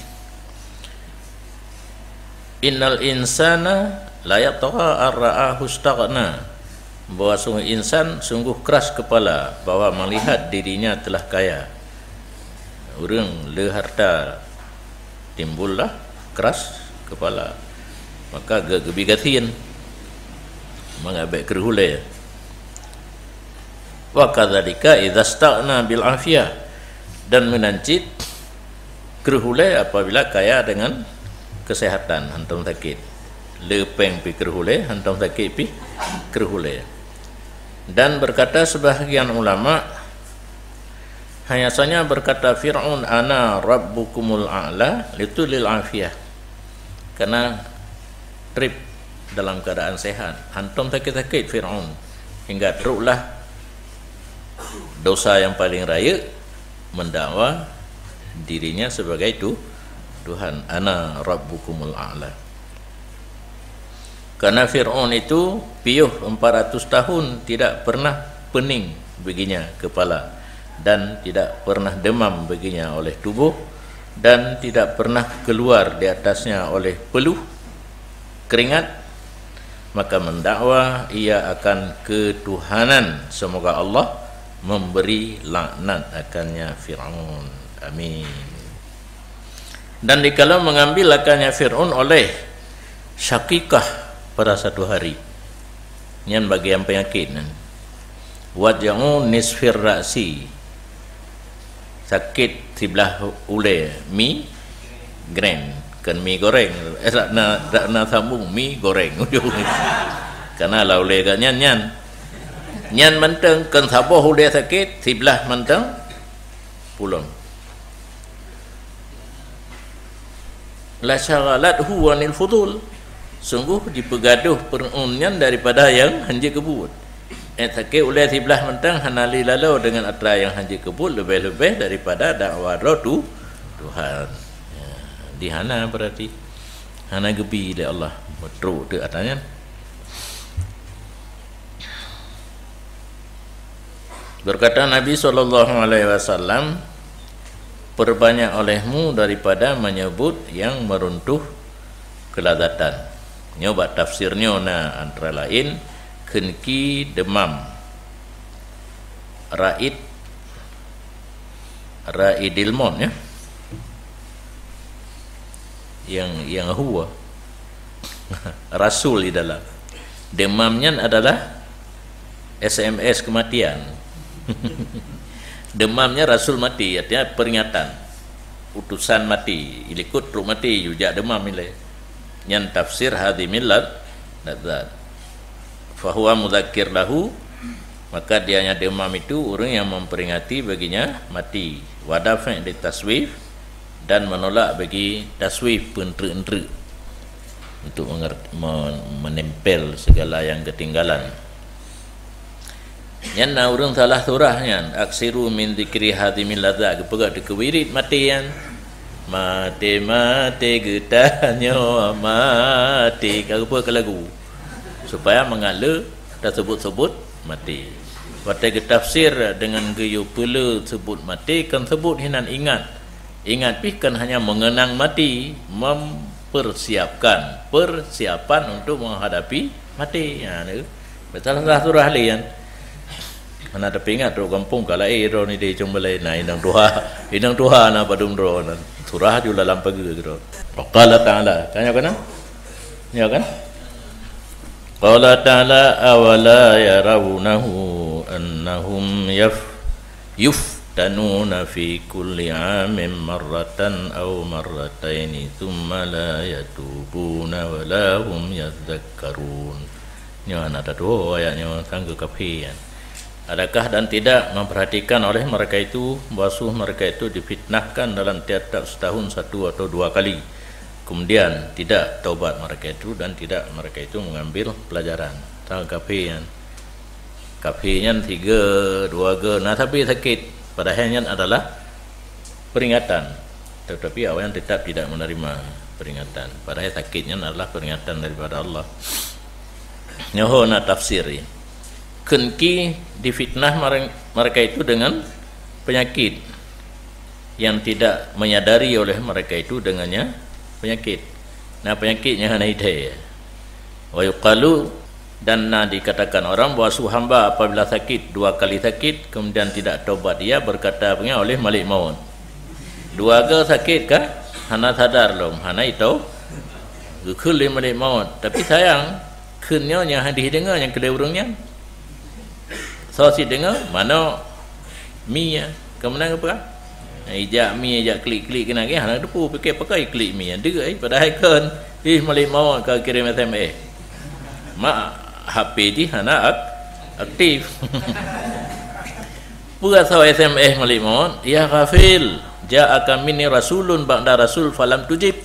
Innal insana layatgha an ra'ahu istaghna. Bahwa sungguh insan sungguh keras kepala bahwa melihat dirinya telah kaya. Ureuëng le harta timbullah keras kepala. Maka ge-, geubi gasien. Mangat bék kreuh ulée. Wa kadzalika idza istaghna bil afiyah. Dan meunan cit kreuh ulée apabila kaya dengan kesehatan, hantom sakit. Le péng pi kreuh ulée, hantom sakit pi kreuh ulée. Dan berkata sebahagian ulama, hanya saja berkata Fir'aun, "Ana rabbukumul a'la," itu lil afiyah. Karena treb dalam keadaan sehat, hantom sakit-sakit Fir'aun, hingga troklah dosa yang paling rayeuk, mendakwa dirinya sebagai tu-, Tuhan, "Ana rabbukumul a'la." Karena Fir'aun itu piôh empat ratus tahun tidak pernah pening baginya kepala, dan tidak pernah demam baginya oleh tubuh, dan tidak pernah keluar di atasnya oleh peluh keringat, maka mendakwa ia akan ketuhanan. Semoga Allah memberi laknat akannya Fir'aun. Amin. Dan dikala mengambil akannya Fir'aun oleh Syakikah pada satu hari, nyan bagian penyakit nyan. Waja'u nisfir ra'si, sakit siblah ulée, migrain, kan mi goreng. Eh, dak na, dak na sambung, mi goreng ujong. Karena lah ulée gak nyan, nyan. Nyan mantong kan saboh ulée sakit, siblah mantong pulang. La syaghalathu anil fudul. Sungguh jipeugadôh Fir'aun nyan daripada nyang hanjeuet keubuet. Eh, sakét ulée siblah mantong hana lé laloe deungon atra nyang hanjeuet keubuet, leubeh-leubeh daripada dakwa droe tu-, Tuhan. Ya, di hana berarti hana geubi lé Allah meutrok teuk atra nyan. Berkata Nabi sallallahu alaihi wasallam, "Perbanyak olehmu daripada menyebut yang meruntuh kelazatan." Nyoe bak tafsir nyoe na antara laén, kheun ki demam, raid, raidil maut, ya. Yang, yang huwa rasul di dalam. Demam nyan adalah S M S kematian. Demam nyan rasul mati, artinya peringatan. Utusan mati, ilikot trok mati, yue jak demam ilée. Nyan tafsir hadhimil lad-, ladzat. Fahuwa mudzakir lahu, maka dianya demam itu ureuëng yang memperingati baginya mati. Wa daf'i li taswif, dan menolak bagi taswif, peunteuk-enteuk, untuk menger-, me-, menempel segala yang ketinggalan. Nyan na ureuëng salah surah nyan, "Aksiru min dzikri hadhimil ladzat," geupeugah dikeuwirit maté nyan. Maté, maté geutanyoe maté, ka geupeugah lagu. Supaya mangat le tasebut-sebut maté. Watée geutafsir deungon geuyue peule sebut maté, kon sebut hinan ingat. Ingat pih kon hanya mengenang mati, mempersiapkan, persiapan untuk menghadapi mati. Ha, tu. Beutalah surah lé nyan. Hana tapeuingat trok gampông ka laén droe ni di Cong Balai na inong tuha. Inong tuha na padum droe na. Surah ju lalam pageue droe. Wa qala ta'ala. Tanya kana? Ya kan? Qala ta'ala, "Awala yarawnahu annahum yaf-, yuftanuna fi kulli 'amin marratan aw marrataini tsumma la yatubuna wa la hum yadzakkarun." Nyoe hana tatuho ayat nyoe, sangka kafé nyan. Adakah dan tidak memperhatikan oleh mereka itu bahwa sungguh mereka itu difitnahkan dalam tiap-tiap setahun satu atau dua kali? Kemudian tidak taubat mereka itu dan tidak mereka itu mengambil pelajaran. Sang kafé nyan. Kafé nyan tiga, dua ga, na sabe sakét. Padahai nyan adalah peringatan. Tetapi awaknyan tetap tidak menerima peringatan. Padahai sakét nyan adalah peringatan daripada Allah. Nyoe na tafsir, ya. Kheun ki difitnah mare-, mereka itu dengan penyakit yang tidak menyadari oleh mereka itu dengannya penyakit. Nah, penyakitnya hana idai. Wa yuqalu, dan na dikatakan orang bahwa su hamba apabila sakit, dua kali sakit, kemudian tidak taubat, ia berkata, punya oleh malik maut. Dua ga sakit kah? Hana sadar lom, hana itau. Geukheun lé malik maut. Tapi sayang, kheun nyoe nyang hadih deungoe nyang keudeh ureuëng nyan. Soe cit deungoe, manok, mi, ya. Keumeunang apa? Ijak mi, ijak klik-klik keunan, eh, hana teupeu, pikir pakai klik mi, ya. Deuk, eh, padahai kon, ih, malik maut ka kirém S M S. Mak, H P jih hana ak-, aktif. Peue asoe S M S malik maut? "Ya ghafil, ja'aka minni rasulun ba'da rasul falam tujib."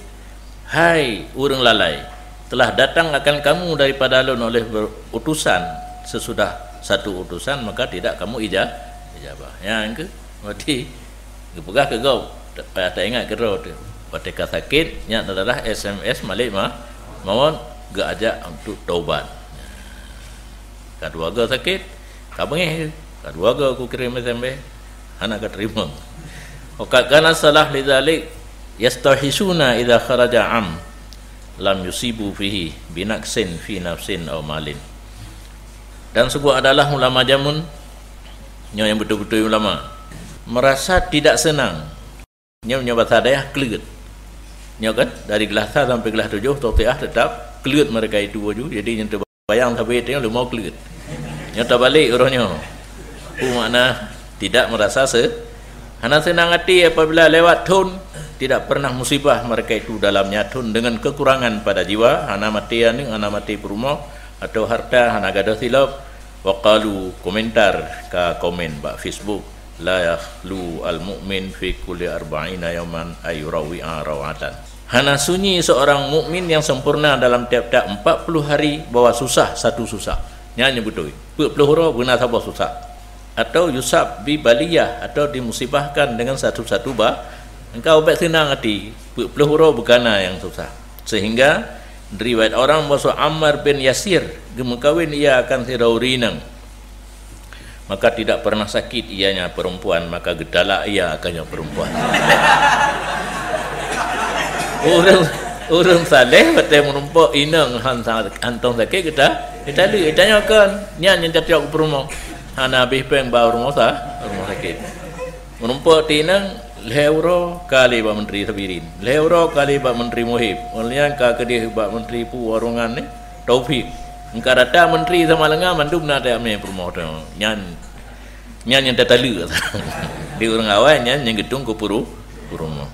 Hai ureuëng lalai, telah datang akan kamu daripada Lôn oleh ber-, utusan, sesudah satu utusan, maka tidak kamu ija-, ijabah. Nyang keu, berarti geupeugah keu gob, ta-, payah taingat keudroe teuh. Watée ka sakét, nyan adalah S M S malik ma-, maut, geuajak untuk taubat. Ka dua ga sakét, ka beungéh, ka dua ga kukirém S M S, hana ka teurimong. Wa qad kana salaf lidzalik, yastauhisuna idza kharaja am lam yusibu fihi binaqsin fi nafsin aw malin. Dan sungguh adalah ulama jameun nyoe nyang beutôi-beutôi ulama, merasa tidak senang. Nyoe, nyoe basa dayah kleuet. Nyoe kan, dari glah sa sampai glah tujoh, totiah tetap kleuet mereka itu aju. Jadi, nyang teubayang sabe teuh leumo kleuet. Nyoe tabalek uroe nyoe. Peue makna tidak merasa se-, hana senang hati apabila lewat thon, tidak pernah musibah mereka itu dalamnya thon dengan kekurangan pada jiwa, hana maté aneuk, hana maté peurumoh, atau harta, hana gadôh silop. Wa qalu, komentar ka komen bak Facebook. La yakhlu al-mu'min fi kulli arba'ina yauman ay yurawwi'a raw'atan. Hana sunyi seorang mukmin yang sempurna dalam tiap-tiap empat puluh hari bahwa susah satu susah. Nyan nyang beutôi. Peuet ploh uroe beuna saboh susah. Atau yusab bi baliyah, atau dimusibahkan dengan satu-satu ba-, engkau bèk seunang hati. Peuet ploh uroe beukana nyang susah. Sehingga riwayat orang bahwa Ammar bin Yasir geumeukawen ia akan sidroe ureueng inong. Maka tidak pernah sakit ianya perempuan, maka geutalak ia akan nyang perempuan. Ureueng, ureueng saleh watèe meurumpok inong han sa-, hantom sakét geuta-, geutalak, geutanyoe kon, nyan nyang tacok keu peurumoh. Hana habéh péng ba rumoh sa-, rumoh sakét. Meurumpok ti inong lhèe uroe ka lé bak Menteri Sabirin, lhèe uroe ka lé bak Menteri Muhib, ngon nyan ka keudéh bak Menteri pu warongan nyan. Taufik. Engka rata menteri sama lenga mandum na teuamé peurumoh teuh. Nyan, nyan nyang tataleuk. Di ureueng awai nyan nyang geutung keu puru-, peurumoh.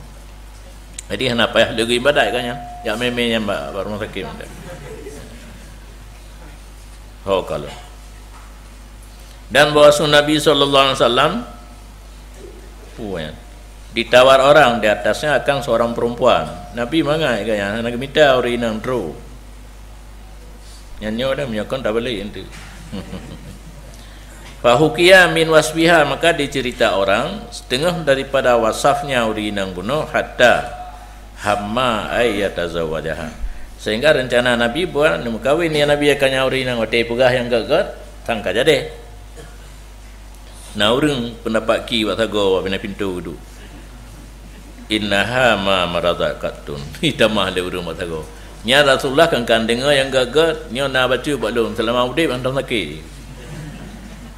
Jadi hana payah lé geuibadat ka nyan. Jak mé-mé nyan bak, bak rumoh sakét. Ho kalau. Dan bahwa Nabi sallallahu alaihi wasallam, puan, ditawar orang di atasnya akan seorang perempuan. Nabi mangat gaya, hana geumita ureueng inong droe. Nyan nyoe dah meunyoe kon tabalek enteuk. Fahukiya min wasfiha, maka dicerita orang setengah daripada wasafnya ureueng inong bunoe, hatta hamma ay yatazawajaha. Sehingga rencana Nabi buat neumeukawen ya Nabi akan nyan ureueng inong watèe peugah nyang gèt-gèt, sang ka jadi. Na ureueng peundapat ki bak sagoe bak binéh pintoe geuduek. Innaha ma maradat qattun. Itamah lé ureueng bak sagoe. Nyan Rasulullah kan, kan deungoe nyang gèt-gèt, nyoe na bacut bak lôn, seulama udép hantom sakét.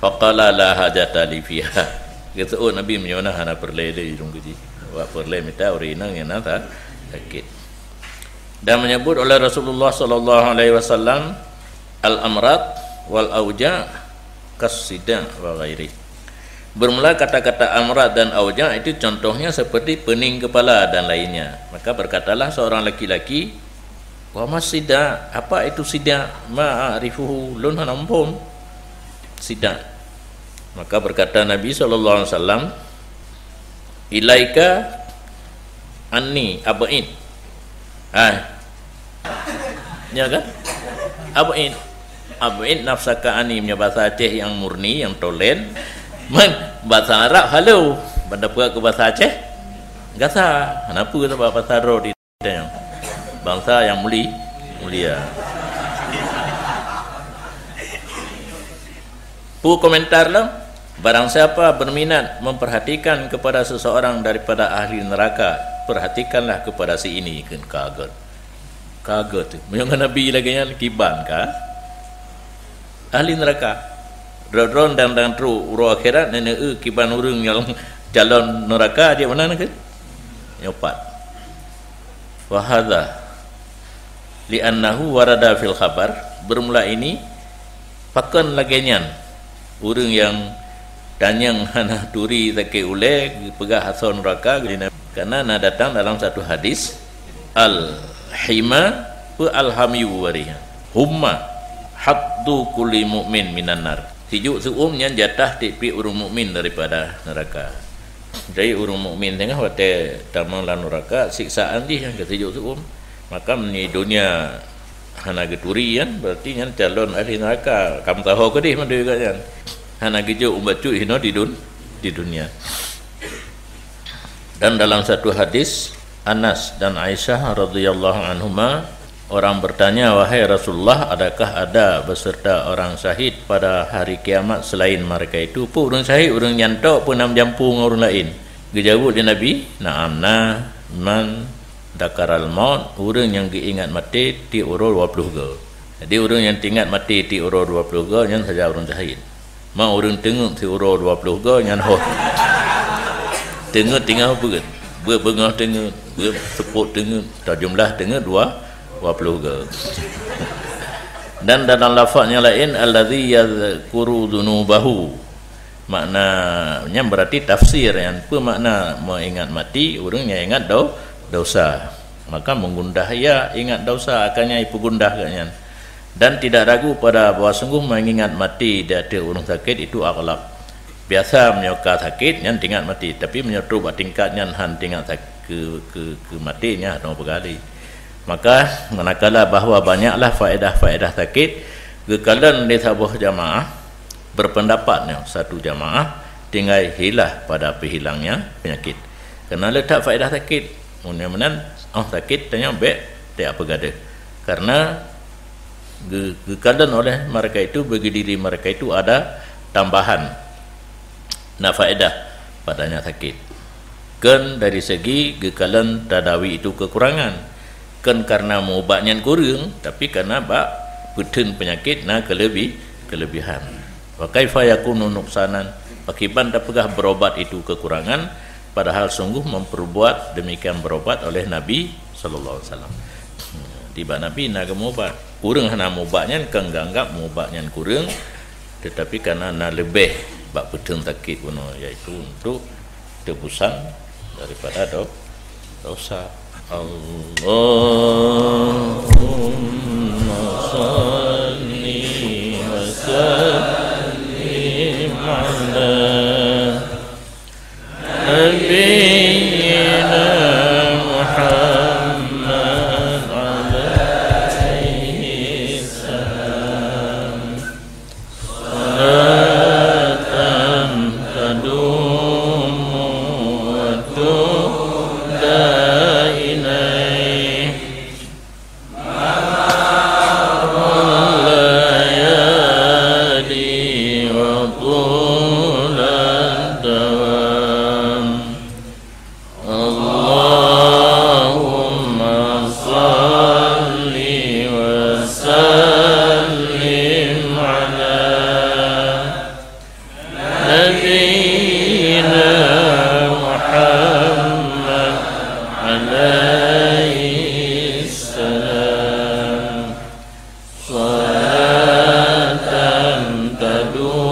Faqala la hajata li fiha. Geuseuôt Nabi meunyoe na hana peureulèe lé lôn keu jih. Wak peureulèe mita ureueng inong nyang na sa-, sakét. Dan menyebut oleh Rasulullah sallallahu alaihi wasallam, al-amrad wal auja' kas-sida' wa ghairi. Bermula kata-kata amrad dan auja' itu contohnya seperti pening kepala dan lainnya. Maka berkatalah seorang laki-laki, "Wa mas sida', apa itu sida'? Ma a'rifuhu, lôn hana muphom sida'." Maka berkata Nabi sallallahu alaihi wasallam, "Ilaika anni, ab'id." Ah. Ya kan? Ab'id. Ab'id nafsaka anni, meunyoe bahasa Aceh nyang murni, nyang tolen. Man, bahasa Arab halo. Ban tapeugah keu bahasa Aceh, gasa. Kenapa? Sebab bahasa droe di Bangsa nyang muli-, mulia. Peue komentar lom? Barang siapa berminat memperhatikan kepada seseorang daripada ahli neraka, perhatikanlah kepada si ini, kheun ka göt. Ka göt. Meunyoe ngon Nabi lagèe nyan kiban ka ahli neraka. Droe-droe dan, dan trok uroe akhirat, neuneu kiban ureueng nyang calon neraka, jeuet meunan kheun? Nyoe pat. Wa hadza li'annahu warada fil khabar, bermula ini, pakon lagèe nyan, ureueng nyang tanyong hana turi sakét ulèe, geupeugah asoe neuraka, karena na datang dalam satu hadis, al-hima, peu al-hamyu waréh. Humma, haddu kulli mu'min minan nar. Sijuek seu-uem nyan jatah tiep-tiep ureueng mukmin daripada neuraka. Jadi, ureueng mukmin teungoh watèe tamong lam neuraka, siksaan jih nyan keu sijuek seu-uem. Maka, meunyoe donya hana geuturi nyan, berarti nyan calon ahli neuraka. Ka meusaho keudeh mandum gobnyan. Hana geujok ubat cut hinoe di dun-, di dunia. Dan dalam satu hadis, Anas dan Aisyah radhiyallahu anhuma, orang bertanya, "Wahai Rasulullah, adakah ada beserta orang syahid pada hari kiamat selain mereka itu?" Peue ureueng syahid? Ureueng nyan tok peu na meujampu ngon ureueng laén? Geujaweueb lé Nabi, "Na'am, na, man dzakaral maut, ureueng nyang geuingat maté tiep uroe dua ploh goe." Jadi, ureueng nyang teuingat maté tiep uroe dua ploh goe, nyan saja ureueng syahid. Ma ureueng teungeut siuroe dua ploh goe, nyan ho. Teungeut tinggai beuet. Beuet beungoh teungeut, beuet seupôt teungeut, tajumlah teungeut dua, dua ploh goe. Dan dalam lafaz nyang laén, "Allazi yadzkuru dzunubahu." Makna nyan berarti tafsir nyan. Peue makna meuingat maté? Ureueng nyang ingat do-, dosa. Maka meugundah ia ingat dosa, akhirnya ipeugundah gobnyan. Dan tidak ragu pada bahwa sungguh mengingat maté di ateueh ureueng sakét itu aghlab. Biasa meunyoe ka sakét, nyan teuingat maté. Tapi meunyoe trok bak tingkat nyan han teuingat sak-, keu, keu, keu maté, nyan hana peugah lé. Maka, manakala bahwa banyaklah faedah-faedah sakét, geukalon lé saboh jamaah, berpendapat nyoe, satu jamaah tinggai hilah pada peuhilangnya peunyakit. Karena le that faedah sakét. Meunyoe meunan, oh sakét, tanyoe bèk, bèk tapeugadoh. Karena geu-, geukalon oleh mereka itu, bagi diri mereka itu ada tambahan na faedah padanya sakét. Kon dari segi geukalon tadawi itu kekurangan. Kon karena meuubat nyan kureueng, tapi karena bak peutheun peunyakét na keuleubih-, keuleubiehan. Wa kaifa yakunu nuqsanan, pakiban tapeugah berobat itu kekurangan, padahal sungguh memperbuat demikian berobat oleh Nabi sallallahu alaihi wasallam. Tiba Nabi na geumeuubat. Ureueng hana meuubat nyan kon geuanggap meuubat nyan kureueng, tetapi karena na leubeh bak peutheun sakét bunoe, yaitu untuk tebusan daripada do-, dosa. Allahumma shalli wa sallim ala nabiyyina Muhammad alaihi salam. Salatan tadumu wa tuhda ilaihi marral layali wa tulad dawam. Allahumma shalli wa sallim ala nabiyyina Muhammad alaihi salam. Salatan tadu